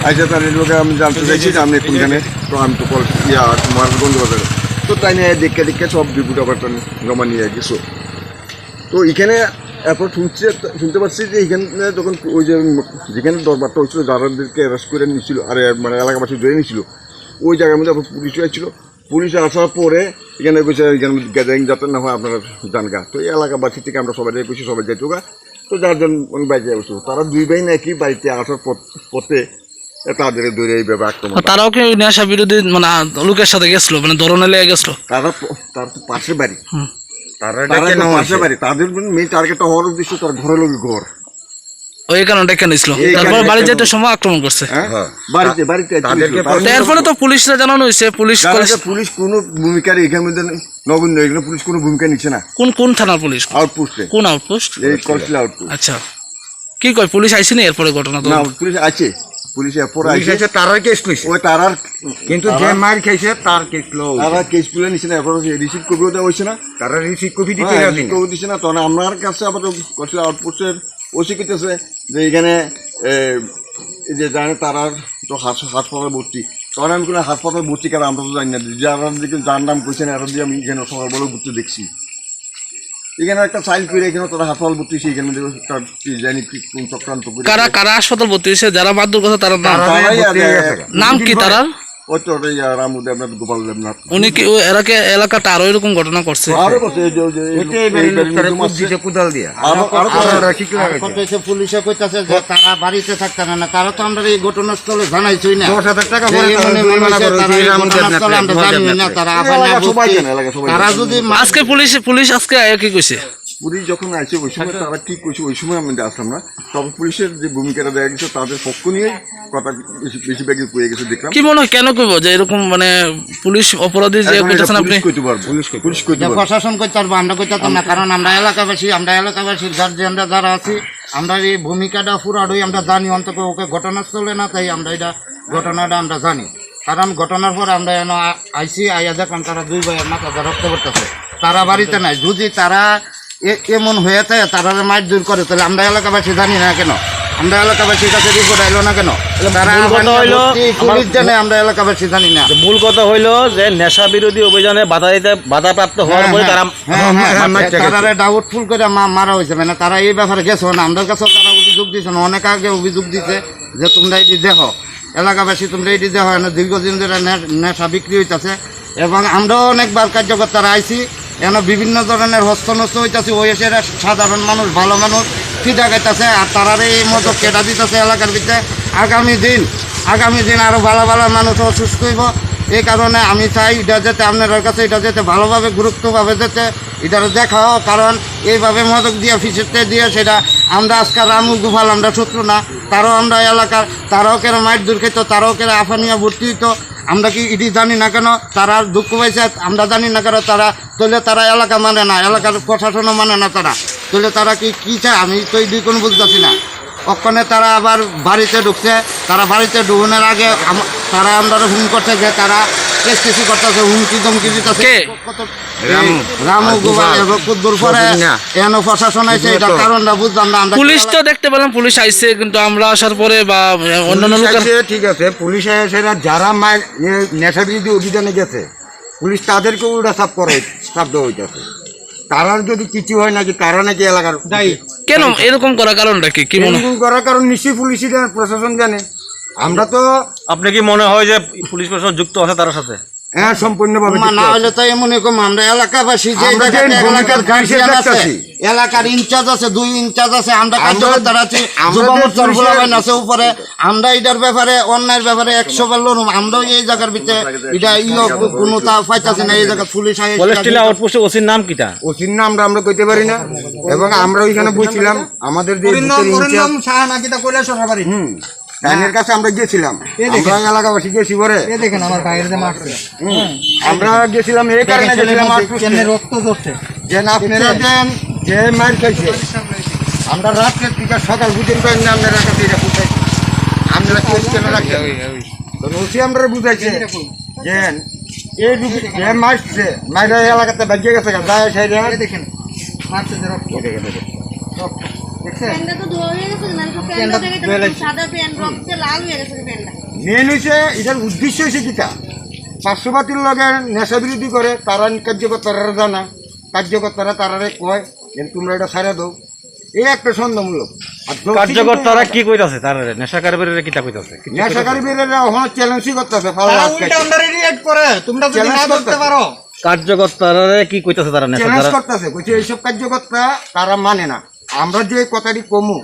আচ্ছা, তার লোকে আমি জানতে চাইছি যে আপনি কোনখানে, তো আমি তো কলেজ, ইয়া, মহারাজগঞ্জ বাজারে। তো তাই নিয়ে দেখে দেখে সব রিপোর্ট আবার তার জমা নিয়ে গেছো। তো এখানে এরপর শুনছে, শুনতে পাচ্ছি যে এখানে যখন ওই যে যেখানে দরবারটা হয়েছিল, যারাদেরকে অ্যারেস্ট করে নিয়েছিল, আর মানে এলাকাবাসী ধরে নিয়েছিল, ওই জায়গার মধ্যে আবার পুলিশ হয়েছিল। পুলিশ আসার পরে এখানে কইছে, এখানে গ্যাদারিং যাতে না হয়, আপনারা যান গা। তো এই এলাকাবাসী থেকে আমরা সবাই কইছি, সবাই যাইতো গা। তো যার জন বাইরে বসে, তারা দুই ভাই নাকি বাড়িতে আসার পথ-, পথে এ, তাদের ধরে এইভাবে আক্রমণ। তারাও কি নেশা বিরোধী, মানে, আ, লোকের সাথে গেছিল, মানে, ধরনে লেগে গেছিল? তারা প-, তার তো পাশে বাড়ি। হুম। তারা তারা ডেকে তো নেওয়া পাশে হয়েছে। বাড়ি। তাদের মেইন টার্গেটটা হওয়ার উদ্দেশ্য তার ঘরে লোকে ঘর। ও, এই কারণটা কেন ছিল? এই তারপরে কারণটা বাড়ি কেন? যেতে সময় আক্রমণ করছে। হ্যাঁ? হ্যাঁ। বাড়িতে, বাড়িতে তাদেরকে পুলিশ তো পাঠানো এরপরে তো পুলিশরা জানানো হয়েছে, পুলিশ জানানো কল- হচ্ছে, পুলিশ কোনো ভূমিকা এখানে মধ্যে নগণ্য, এখানে পুলিশ কোনো ভূমিকা নিচ্ছে না। কোন, কোন থানার পুলিশ? আউটপোস্টে। কোন আউটপোস্ট? এই কলশিলা আউটপোস্ট। আচ্ছা। কি কয়, পুলিশ আইছে নি এরপরে ঘটনা তো? না, পুলিশ আছে। পুলিশ এরপরে পুলিশ আছে। আছে, তারার কেস নিছে। ওই তারার কিন্তু যে তারার মার খাইছে, তার কেস লো হইছে। তারা কেস তুলে নিছে না, এখনো রিসিভ কপিও দেওয়া হয়েছে না। তারা রিসিভ কপি দিতে হ্যাঁ, রাজি রিসিভ না। কপি দিছে না, তখন আমার কাছে আবার কলশিলা আউটপোস্টের ওসি কইতেছে যে এখানে, এ, এই যে জানে তারার তো হাস-, হাসপাতালে ভর্তি। তখন আমি কোনো হাসপাতালে ভর্তি কেন আমরা তো জানি না। যারা দিকে যার নাম কইছেন, এরা দিয়ে আমি এখানে সকালবেলা ঘুরতে দেখছি। এখানে একটা চাইল্ড করে এখানে তারা হাসপাতাল ভর্তি হয়েছে, এখানে দেখো তার কি জানি কি কোন চক্রান্ত করে কারা, কারা হাসপাতাল ভর্তি হয়েছে? যারা মারধর করছে তারা নাম? তারা তারাই ভর্তি হয়ে আছে। গেছে। নাম কি তারার? ওই তো ওটাই, আহ, রামু দেবনাথ, গোপাল দেবনাথ। উনি কি, ও এলাকা, এলাকাটা আরো এরকম ঘটনা করছে? আরো করছে, এই যে, ওই যে, ওইটাই এই বাড়ির বাড়ির লোকটারে মধ্যে কুপ মারছে। দিছে কোদাল দিয়া। আরো, আরো আরো করছে। ওরা কি আর লাগে? কত হয়েছে, পুলিশে কইতাছে যে তারা বাড়িতে থাকতে না, না, তারা তো আমরা এই ঘটনাস্থলে জানাইছই না। দশ হাজার টাকা যে করে এই তারা মনে জরিমানা মনে করে, তারা এই এই রামু ঘটনাস্থলে দেবনাথ, আমরা গোপাল জানি না, দেবনাথ। তারা আবার না এলাকা সবাই বুঝতে। জানে, এলাকা সবাই তারা জানে। যদি মা- আজকে পুলিশ, পুলিশ আজকে আয়া কি কইছে? পুলিশ যখন আইছে ওই সময় আচ্ছা। তারা কি কইছে ওই সময় আমি আসলাম না, তবে পুলিশের যে ভূমিকাটা দেখা গেছে তাদের পক্ষ নিয়ে কথা বেশি, বেশিরভাগই কয়ে গেছে দেখলাম। কি মনে হয় কেন কইব যে এরকম মানে পুলিশ অপরাধী যে এখন এটা কইতেছেন আপনি? পুলিশ কইতে পারবো। পুলিশ কইতে পুলিশ কইতে যে পারবো। প্রশাসন করতে পারবো, আমরা করতে পারতাম না, কারণ আমরা এলাকাবাসী, আমরা এলাকাবাসীর গার্জিয়ানরা যারা আছি, আমরা এই ভূমিকাটা পুরাটাই আমরা জানি, অন্তত ওকে ঘটনাস্থলে না তাই আমরা এটা ঘটনাটা আমরা জানি। কারণ ঘটনার পর আমরা এনে আ-, আইছি, আইয়া দেখলাম তারা দুই ভাইয়ের মাথা দিয়ে রক্ত পড়তেছে, তারা বাড়িতে নাই। যদি তারা এ-, এমন হয়ে থাকে, তারা মারধর করে, তাহলে আমরা এলাকাবাসী জানি না কেন? আমরা এলাকাবাসীর কাছে রিপোর্ট আইলো না কেন? তারা মূল কথা আবার হইলো, ভর্তি পুলিশ জানে, আমরা এলাকাবাসী জানি না। যে মূল কথা হইলো যে নেশা বিরোধী অভিযানে বাধা দিতে, বাধাপ্রাপ্ত হওয়ার হ্যাঁ, পরে হ্যাঁ, তারা হ্যাঁ, হ্যাঁ, হ্যাঁ, মারতে গেছে। তারা ডাউটফুল করে মা-, মারা হয়েছে, মানে তারা এই ব্যাপারে গেছে না, আমরা কাছে তারা অভিযোগ দিয়েছে না, অনেক আগে অভিযোগ দিছে যে তোমরা এটি দেখো, এলাকাবাসী তোমরা এটি দেখো, এনে দীর্ঘদিন ধরে নে-, নেশা বিক্রি হইতাছে। এবং আমরাও অনেকবার কার্যকর্তারা আইছি, এনে বিভিন্ন ধরনের হস্তনষ্ট হইতাছে, ওই এসে এরা সাধারণ মানুষ, ভালো মানুষ ফিদা খাইতাছে, আর তারারে এই মতো কেটা দিতেছে এলাকার ভিতরে। আগামী দিন, আগামী দিন আরো ভালো ভালো মানুষ অসুস্থ হইব। এই কারণে আমি চাই এটা যাতে আপনার কাছে এটা যাতে ভালোভাবে গুরুত্বভাবে যাতে এটা দেখাও, কারণ এইভাবে মদক দিয়ে ফিসেতে দিয়ে সেটা আমরা আজকে রামু গোপাল আমরা শত্রু না, তারাও আমরা এলাকার, তারাও কেন মাইর দূর খেত, তারাও কেন আফানিয়া ভর্তি হইতো, আমরা কি ইডি জানি না কেন? তারা দুঃখ পাইছে, আমরা জানি না কেন? তারা তাহলে তারা এলাকা মানে না, এলাকার প্রশাসনও মানে না তারা, তাহলে তারা কি কি চায়? আমি তো এই দুই কোনো বুঝতেছি না। ওখানে তারা আবার বাড়িতে ঢুকছে, তারা বাড়িতে ঢুকনের আগে আম-, তারা আমরা হুম করছে যে তারা কেস কিছু করতেছে, হুমকি ধমকি দিতেছে। কে? কত রামু। রামু আর গোপাল গোপাল। এবং কুদ্দুর পরে সৌজন্য। এন প্রশাসন আছে, এটা উন্নত। কারণটা বুঝলাম না আমরা। পুলিশ তো দেখতে পেলাম, পুলিশ আইছে, কিন্তু আমরা আসার পরে বা অন্যান্য পুলিশ লোকের আইছে, ঠিক আছে, পুলিশ আইছে, এরা যারা মার-, এ, নেশা বিরোধী অভিযানে গেছে, পুলিশ তাদেরকে উল্টা চাপ করে, চাপ দেওয়া হইতেছে। তারার যদি কিছু হয় নাকি, তারা নাকি এলাকার দায়ী। কেন এরকম করার কারণটা কি? কি মনে এরকম করার কারণ নিশ্চয়ই পুলিশই জানে, প্রশাসন জানে। আমরা তো আপনি কি মনে হয় যে পুলিশ প্রশাসন যুক্ত আছে তার সাথে? হ্যাঁ, সম্পূর্ণভাবে মা, যুক্ত না আছে। হইলে তো এমন এরকম আমরা এলাকাবাসী যে আমরা যে জায়গাতে এলাকার ভূমিকা গার্জিয়ান আছে, দেখতেছি। এলাকার ইনচার্জ আছে, দুই ইনচার্জ আছে, আমরা আমরা, কার্যকর্তা আছি, আমরা যুব যে মোর্চার পুলিশের পোলাপান আছে উপরে, আমরা এটার ব্যাপারে, অন্যায়ের ব্যাপারে একশো বার লড়ুম। আমরাও এই জায়গার ভিতরে এটা ইয়ে কোনো তা পাইতাছি না, এই জায়গা পুলিশ আইয়া কলেজ সেটা টিলা আউটপোস্টের ওসির নাম কিটা? ওসির নাম আমরা, আমরা কইতে পারি না। এবং আমরা ওইখানে বলছিলাম, আমাদের যে অরিন্দম, বুথের অরিন্দম ইনচার্জ শাহ নাকি তা কৈলাসহর বাড়ি। হুম, তাইনের কাছে আমরা গেছিলাম। এই দেখেন। আমরা এলাকাবাসী গেছি পরে। এই দেখেন আমার ভাইয়ের যে মারছে। হুম, আমরা গেছিলাম, এই কারণে দেখেন, গেছিলাম, আর কেমনে রক্ত ঝরছে। যে না, আপনারা দেখছেন? দেন, যে মার খাইছে। আমরা রাত্রে থেকে সকাল বুঝেন পারেন না, আপনারা কাছে এটা কোথায়? আপনারা কেস কেন রাখছেন? তো ওসি আমরা বুঝাইছে। যে এই রুগী, যে মারছে, মাইরা এলাকাতে ভাগিয়ে গেছে গা, যায় সাইডে। এই দেখেন, মারছে যে রক্ত। দেখেন। রক্ত। দেখছেন? প্যান্টটা তো ধোয়া হয়ে গেছে, মানে তো প্যান্টটা প্যান্টটা দেখে তো ধুয়ে লাগছে। সাদা প্যান্ট, রক্তে লাল হয়ে গেছে প্যান্টটা। মেন হইছে, এটার উদ্দেশ্য হইছে কিতা? পার্শ্ববর্তীর লগে নেশা বিরোধী করে, তারা কার্যকর্তারা জানা, কার্যকর্তারা তারারে কয়, যে তোমরা এটা ছাড়া দাও। এই একটা সন্দেহমূলক। আর দোষী কার্যকর্তারা কিন্তু কি কইতাছে? তারা নেশাকারী বেরেরে কিতা কইতাছে? কিচ্ছু নেশাকারী কইতাছে? বেরেরা ওখানে চ্যালেঞ্জই করতেছে, পাল্লা তারা আটকাইছে। উল্টা আমরারে রিয়েক্ট করে, তোমরা যদি চ্যালেঞ্জ না ধরতে করতেছে। পারো। কার্যকর্তারা কি কইতাছে তারা নেশা চ্যালেঞ্জ যারা করতেছে, কইছে এইসব কার্যকর্তা তারা মানে না। আমরা যে কথাটি কমু,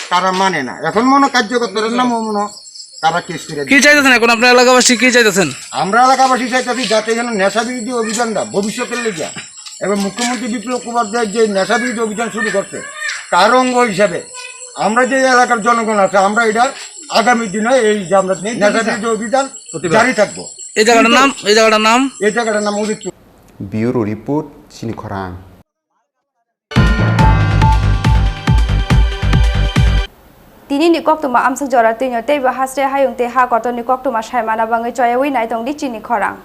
তারা মানে না। এখন মনে হয় কার্যকর্তারা না মনে হয় তারা কেস করে কি দিবে। চাইতেছেন এখন আপনার এলাকাবাসী, কি চাইতেছেন? আমরা এলাকাবাসী চাইতেছি যাতে যেন নেশা বিরোধী অভিযানটা ভবিষ্যতের লেগে এবং মুখ্যমন্ত্রী বিপ্লব কুমার দেব যে নেশা বিরোধী অভিযান শুরু করছে, তার অঙ্গ হিসাবে আমরা যে এলাকার জনগণ আছে, আমরা এটা আগামী দিনে এই যে আমরা নেতাজির নেতাজির যে অভিযান প্রতিবাদ। জারি থাকবো। এই জায়গাটার কিন্তু নাম, এই জায়গাটার নাম? এই জায়গাটার নাম উদিতপুর। ব্যুরো রিপোর্ট, চিনি খরাং। Tini ni koktwma amswk jora twino teibo hasre hayung tei ha kotor ni koktwma saimana bangwi choyawi naitong di chini khorang.